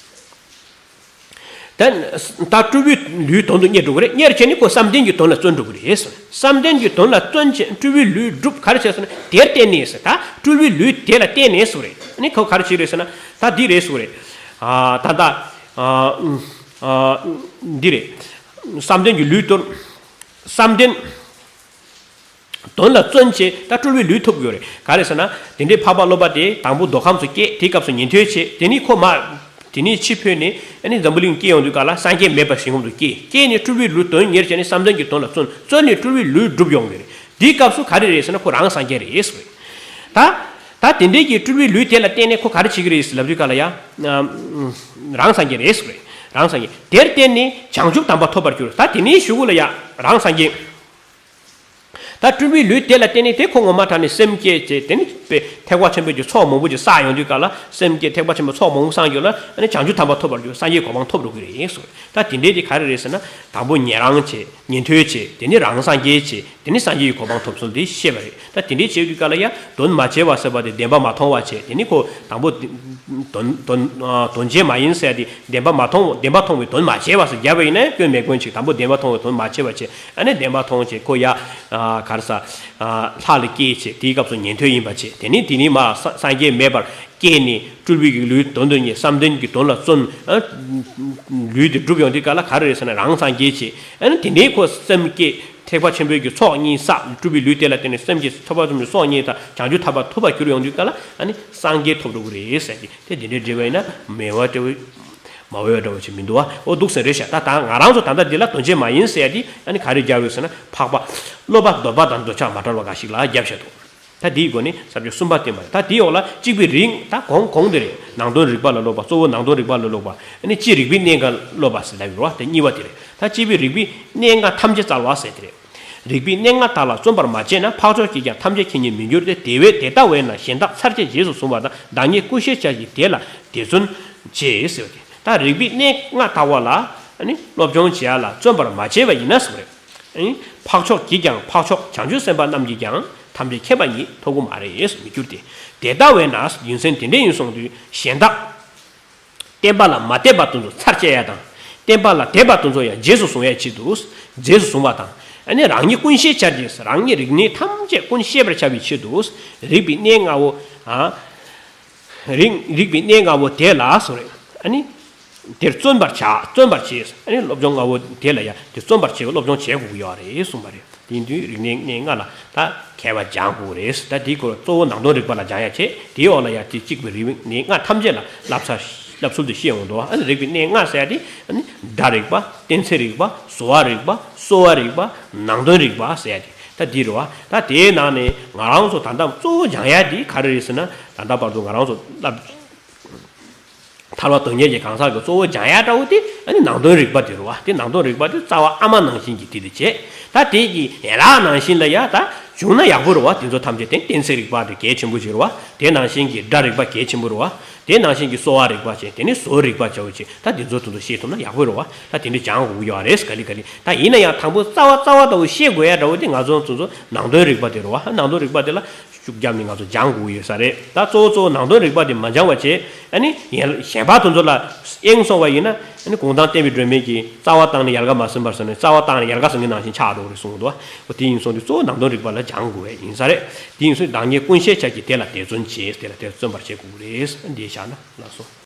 ད་ད་སྤྲུལ་པའི་ལུས་དོན་དུ་གཉེར་འགྲོ་གི་རེད། གཉེར་བྱས་ནས་ཁོ་བསམ་གཏན་གྱི་དོན་ལ་བརྩོན་འགྲོ་གི་རེད་ཟེར། བསམ་གཏན་གྱི་དོན་ལ་བརྩོན་བྱས་སྤྲུལ་པའི་ལུས་སྒྲུབ། ག་རེ་བྱས་ཟེར་ན། དེར་བརྟེན་ནས་ཟེར། ད་སྤྲུལ་པའི་ལུས་དེ་ལ་བརྟེན་ནས་ཟེར་རེད། ཨ་ནི་ཁོ་ག་རེ་བྱེད་རེད་ཟེར་ན། ད་འདི་རེད་ཟེར་རེད། ཨ། ད་ད། ཨ། ཨ། འདི་རེད། བསམ་གཏན་གྱི་ལུས་དོན། བསམ་གཏན། དོན་ལ་བརྩོན་བྱས་ད་སྤྲུལ་པའི་ལུས་ཐོབ་ཡོད་རེད། ག་རེ་ཟེར་ན། དེ་འདྲའི་འཕགས་པ་སློབ་པ་དེ་དང་པོ་འདོད་ཁམས་སུ་སྐྱེས། དེའི་སྐབས་སུ་ཉན་ཐོས་བྱས། དེ་ནས་ཁོ་མར། དེ་ནས་ཕྱི་འཕོས་ནས་ཨ་ནི་འཛམ་བུ་གླིང་སྐྱེ་ཡོང་དུས་ག་ལ་སངས་རྒྱས་མེད་པ་ཞིག་ངོམ་དུ་སྐྱེས། སྐྱེས་ནས་སྤྲུལ་པའི་ལུས་དོན་གཉེར་བྱས་ནས་བསམ་གཏན་གྱི་དོན་ལ་བརྩོན། བརྩོན་ནས་སྤྲུལ་པའི་ལུས་སྒྲུབ་ཡོང་གི་རེད། དེའི་སྐབས་སུ་ག་རེ་རེད་ཟེར་ན། ཁོ་རང་སངས་རྒྱས་རེད་ཟེར་བས། ད། ད་དེ་འདྲའི་གི་སྤྲུལ་པའི་ལུས་དེ་ལ་བརྟེན་ནས་ཁོ་ག་རེ་བྱེད་ཀྱི་རེད་ཟེར་ལབ་དུས་ག་ལ་ཡ། རང་སངས་རྒྱས་རེད་ཟེར་བས། རང་སངས་རྒྱས། དེར་བརྟེན་ནས་བྱང་ཆུབ་དམ་པ་ཐོབ་པར་འགྱུར། ད་དེ་ནས་གཞུག་གུ་ལ་ཡ་རང་སངས་རྒྱས། ད་སྤྲུལ་པའི་ལུས་དེ་ལ་བརྟེན་ནས་དེ་ཁོ་ངོ་མ་དྲང་ནས་སེམས་བསྐྱེད་བྱས། དེ་ནི་དཔེ་ཐེག་པ་ཆེན་པོའི་གི་ཚོགས་མང་པོ་ཅིག་བསགས་ཡོང་དུས་ག་ལ། སེམས་བསྐྱེད་ཐེག་པ་ཆེན་པོའི་ཚོགས་མང་པོ་བསགས་ཡོང་ལ། ཨ་ནི་བྱང་ཆུབ་དམ་པ་ཐོབ་པར་འགྱུར། སངས་རྒྱས་གོ་འཕང་ཐོབ་འགྲོ་གི་རེད་གསུངས། ད་དེ་འདྲའི་དེ་ག་རེ་རེད་ཟེར་ན། དང་པོ་ཉན་རང་བྱས། ཉན་ཐོས་བྱས། དེ་ནི་རང་སངས་རྒྱས་བྱས། དེ་ནི་སངས་རྒྱས་ཀྱི་གོ་འཕང་ཐོབ་ཚུལ་དེ་བཤད་པ་རེད། ད་དེ་འདྲའི་བྱས་དུས་ག་ལ་ཡ། དོན་མ་བྱས་པ་ཟེར་བ་དེ་བདེན་པ་མ་མཐོང་བ་བྱས། དེ་ནི་ཁོ་དང་པོ་དོན་དོན་དོན་བྱེད་མ་ཡིན་ཟེར་ཡ་དེ། བདེན་པ་མ་མཐོང་། བདེན་པ་མཐོང་བའི་དོན་མ་བྱས་པ་ཟེར་བརྒྱབ་པ་ཡིན་ན་སྐྱོན་མེད་སྐྱོན་ཅིག་དང་པོ་བདེན་པ་མཐོང་བའི་དོན་མ་བྱས་པ་བྱས། ཨ་ནི་བདེན་པ་མཐོང་བྱས་ཁོ་ཡ། ཨ། ག་རེ་ཟ། ཨ། ལྷ་ལ་སྐྱེས་བྱས། དེའི་སྐབས་སུ་ཉན་ཐོས་ཡིན་པ་བྱས། དེ་ནས་དེ་ནས་མར་ས་སངས་རྒྱས་མེད་པར་སྐྱེས་ནས་སྤྲུལ་པའི་གི་ལུས་དོན་དུ་གཉེར། བསམ་གཏན་གྱི་དོན་ལ་བརྩོན། ཨ། ལུས་དེ་སྒྲུབ་ཡོང་དུས་ག་ལ་ག་རེ་རེད་ཟེར་ན། རང་སངས་རྒྱས་བྱས། ཨ་ནི་དེ་ནས་ཁོ་སེམས་བསྐྱེད་ཐེག་པ་ཆེན་པོའི་གི་ཚོགས་གཉིས་བསགས། སྤྲུལ་པའི་ལུས་དེ་ལ་བརྟེན་ནས་སེམས་བསྐྱེད་ཐེག་པ་ཆེན་པོའི་ཚོགས་གཉིས་དང་བྱང་ཆུབ་ཐར་པ་ཐོབ་པར་གྱུར་ཡོང་དུས་ག་ལ། ཨ་ནི་སངས་རྒྱས་ཐོབ་འགྲོ་གི་རེད་ཟེར་གི། དེ་འདི་འདྲའི་འགྲེལ་པ་ཡིན་ན་མེད་པ་འདྲ་བོ། མ་འོས་འདྲ་བོ་ཅིག་མི་འདུག་བ། འོ་འདུག་ཟེར་རེད་ཤག་ད་ད་ང་རང་ཚོ་ད་ལྟ་འདི་ལ་དོན་བྱེད་མ་ཡིན་ཟེར་ཡ་འདི་ཨ་ནི་ག་རེ་རྒྱབ་ཡོད་ཟེར་ན། འཕགས་པ་སློབ་པ་འདོད་པ་དང་འདོད་ཆགས་མ་བྲལ་བ་འགའ་ཞིག་ལ་རྒྱབ་བཞག་འདུག་ད་འདིའི་སྒོ་ནས་ས་བཅད་གསུམ་པ་བསྟན་པ་རེད། ད་འདིའི་འོག་ལ་གཅིག་པའི་རིགས། ད་གོང་གོང་དེ་རེད། ནང་དོན་རིག་པ་ལ་སློབ་པ། གཙོ་བོ་ནང་དོན་རིག་པ་ལ་སློབ་པ། ཨ་ནི་སྤྱིའི་རིགས་པའི་གནས་ལྔ་སློབ་པ་ཟེར་ལབ་ཡོད་རེད་བ། དེ་གཉིས་པ་དེ་རེད། ད་སྤྱིའི་རིགས་པའི་གནས་ལྔ་ཐམས་ཅད་བཙལ་བ་ཟེར་དེ་རེད། རིགས་པའི་གནས་ལྔ་དག་ལ་བརྩོན་པར་མ་བྱས་ན། འཕགས་མཆོག་གིས་ཀྱང་ཐམས་ཅད་མཁྱེན་ཉིད་མི་འགྱུར་ཏེ། དེ་བས་དེ་ལྟ་བས་ན་གཞན་དག་ཚར་བཅད་རྗེས་སུ་བཟུང་བ་དང་། བདག་ཉིད་ཀུན་ཤེས་བྱ་ཞིང་དེ་ལ་དེ་བརྩོན་བྱེད་ཟེར་བ་དེ། ད་རིགས་པའི་གནས་ལྔ་དག་པ་ལ་ཨ་ནི་སློབ་སྦྱོང་བྱེད་ཡ་ལ་བརྩོན་པར་མ་བྱས་པ་ཡིན་ན་ཟེར་བ་རེད། ཨ་ནི་འཕགས་མཆོག་གིས་ཀྱང་། འཕགས་མཆོག་བྱང་ཆུབ་སེམས་དཔའ་རྣམས་ཀྱིས་ཀྱང་ཐམས་ཅད་མཁྱེན་པ་ཉིད་ཐོབ་ཀྱི་མ་རེད་ཟེར། མི་འགྱུར་ཏེ། དེ་ལྟ་བས་ན། རྒྱུ་མཚན་དེ་འདྲ་ཡིན་གསུངས་དུས་གཞན་དག་བསྟན་པ་ལ་མ་བརྟེན་པ་དེ་ཚོ་ཚར་བཅད་ཡ་དང་། བསྟན་པ་ལ་དད་པ་དེ་ཚོ་ཡང་རྗེས་སུ་བཟུང་ཡའི་ཆེད་དུ། རྗེས་སུ་བཟུང་བ་དང་། ཨ་ནི་རང་ཉིད་ཀུན་ཤེས་བྱ་རྗེས། རང་ཉིད་རིག་གནས་ཐམས་ཅད་ཀུན་ཤེས་པར་བྱ་བའི་ཆེད་དུ། རིགས་པའི་གནས་ལྔ་བོ། ཨ། རིགས་རིགས་པའི་གནས་ལྔ་བོ་དེ་ལ་ཟེར་བ་རེད། ཨ་ནི་དེར་བརྩོན་པར་བྱ། བརྩོན་པར་བྱེད། ཨ་ནི་སློབ་སྦྱོང་ལྔ་བོ་དེ་ལ་ཡང་དེ་བརྩོན་པར་བྱེད། སློབ་སྦྱོང་བྱེད་དགོས་ཀྱི་ཡོད་རེད་གསུངས་པ་རེད། དེ་ཡིན་དུས་རིགས་གནས་གནས་ལྔ་ལ་ད་མཁས་པ་སྦྱང་དགོས་རེད། ད་དེའི་སྐོར་གཙོ་བོ་ནང་དོན་རིག་པ་ལ་སྦྱང་ཡ་བྱས། དེའི་འོག་ལ་ཡ་དེ་གཅིག་པའི་རིགས་གནས་ལྔ་ཐམས་ཅད་ལ་བསླབ་ཚ་བསླབ་ཚུལ་དེ་ཤེས་ཡོང་འདུག་ཨ་ནི་རིགས་པའི་གནས་ལྔ་ཟེར་ཡ་དེ་ཨ་ནི་སྒྲ་རིག་པ། གཏན་ཚིགས་རིག་པ། བཟོ་བ་རིག་པ། གསོ་བ་རིག་པ། ནང་དོན་རིག་པ་ཟེར་ཡ་དེ། ད་འདི་རེད་བ། ད་དེའི་ནང་ནས་ང་རང་ཚོ་ད་ལྟ་གཙོ་བོ་སྦྱང་ཡ་དེ་ག་རེ་རེད་ཟེར་ན། ད་ལྟ་བར་དུ་ང་རང་ཚོ་བསླབ་ཐར་པ་དོན་གཉེར་གྱི་གང་ཟག་གི་གཙོ་བོ་སྦྱང་ཡ་འདྲ་བོ་དེ་ཨ་ནི་ནང་དོན་རིག་པ་དེ་རེད་བ། དེ་ནང་དོན་རིག་པ་དེ་རྩ་བ་ཨ་མ་ནང་བཞིན་གྱི་དེ་དེ་བྱས། ད་དེ་གི་ཡན་ལག་ནང་བཞིན་ལ་ཡ་ད་བྱུང་ན་ཡག་པོ་རེད་བ། དེ་ཚོ་ཐམས་ཅད་དེ་གཏན་ཚིགས་རིག་པ་དེ་གལ་ཆེན་པོ་ཞིག་རེད་བ། དེ་ནང་བཞིན་གྱི་སྒྲ་རིག་པ་གལ་ཆེན་པོ་རེད་བ། དེ་ནང་བཞིན་གྱི་གསོ་བ་རིག་པ་བྱས། དེ་ནི་བཟོ་རིག་པ་བྱ་བ་བྱས། ད་དེ་ཚོ་དེ་ཚོ་ཤེས་ཐུབ་ན་ཡག་པོ་རེད་བ། ད་དེ་འདྲ་སྦྱང་དགོས་ཀྱི་ཡོད་རེད། ག་ལེ་ག་ལེ། ད་ཡིན་ན་ཡང་དང་པོ་རྩ་བ་རྩ་བ་ལྟ་བུ་ཤེས་དགོས་ཡ་འདྲ་བོ་དེ་ང་ཚོ་ཚོ་ཚོ་ནང་དོན་རིག་པ་དེ་རེད་བ། ནང་དོན་རིག་པ་དེ་ལ་ཤུགས་བརྒྱབ་ནས་ང་ཚོ་སྦྱང་དགོས་ཡོད་ས་རེད། ད་གཙོ་བོ་གཙོ་བོ་ནང་དོན་རིག་པ་དེ་མ་སྦྱང་བ་བྱས། ཨ་ནི་ཡན་གཞན་པ་དེ་ཚོ་ལ་གཡེང་སོང་བ་ཡིན་ན། ཨ་ནི་གུང་ཐང་བསྟན་པའི་སྒྲོན་མེ་གིས་རྩ་བ་བཏང་ནས་ཡལ་ག་མ་ཟིན་པར་ཟེར་ནས། རྩ་བ་བཏང་ནས་ཡལ་ག་ཟིན་གྱི་ནང་བཞིན་ཆགས་འགྲོ་གི་རེད་གསུངས་འདུག་འོ་དེ་ཡིན་སོང་དུས་གཙོ་བོ་ནང་དོན་རིག་པ་ལ་སྦྱང་དགོས་ཡ་ཡིན་ས་རེད། དེ་ཡིན་སོང་བདག་ཉིད་ཀུན་ཤེས་བྱ་ཞིང་དེ་ལ་དེ་བརྩོན་བྱེད། དེ་ལ་དེ་བརྩོན་པར་བྱེད་དགོས་རེད། འདི་བཞག་ན་ལགས་སོ།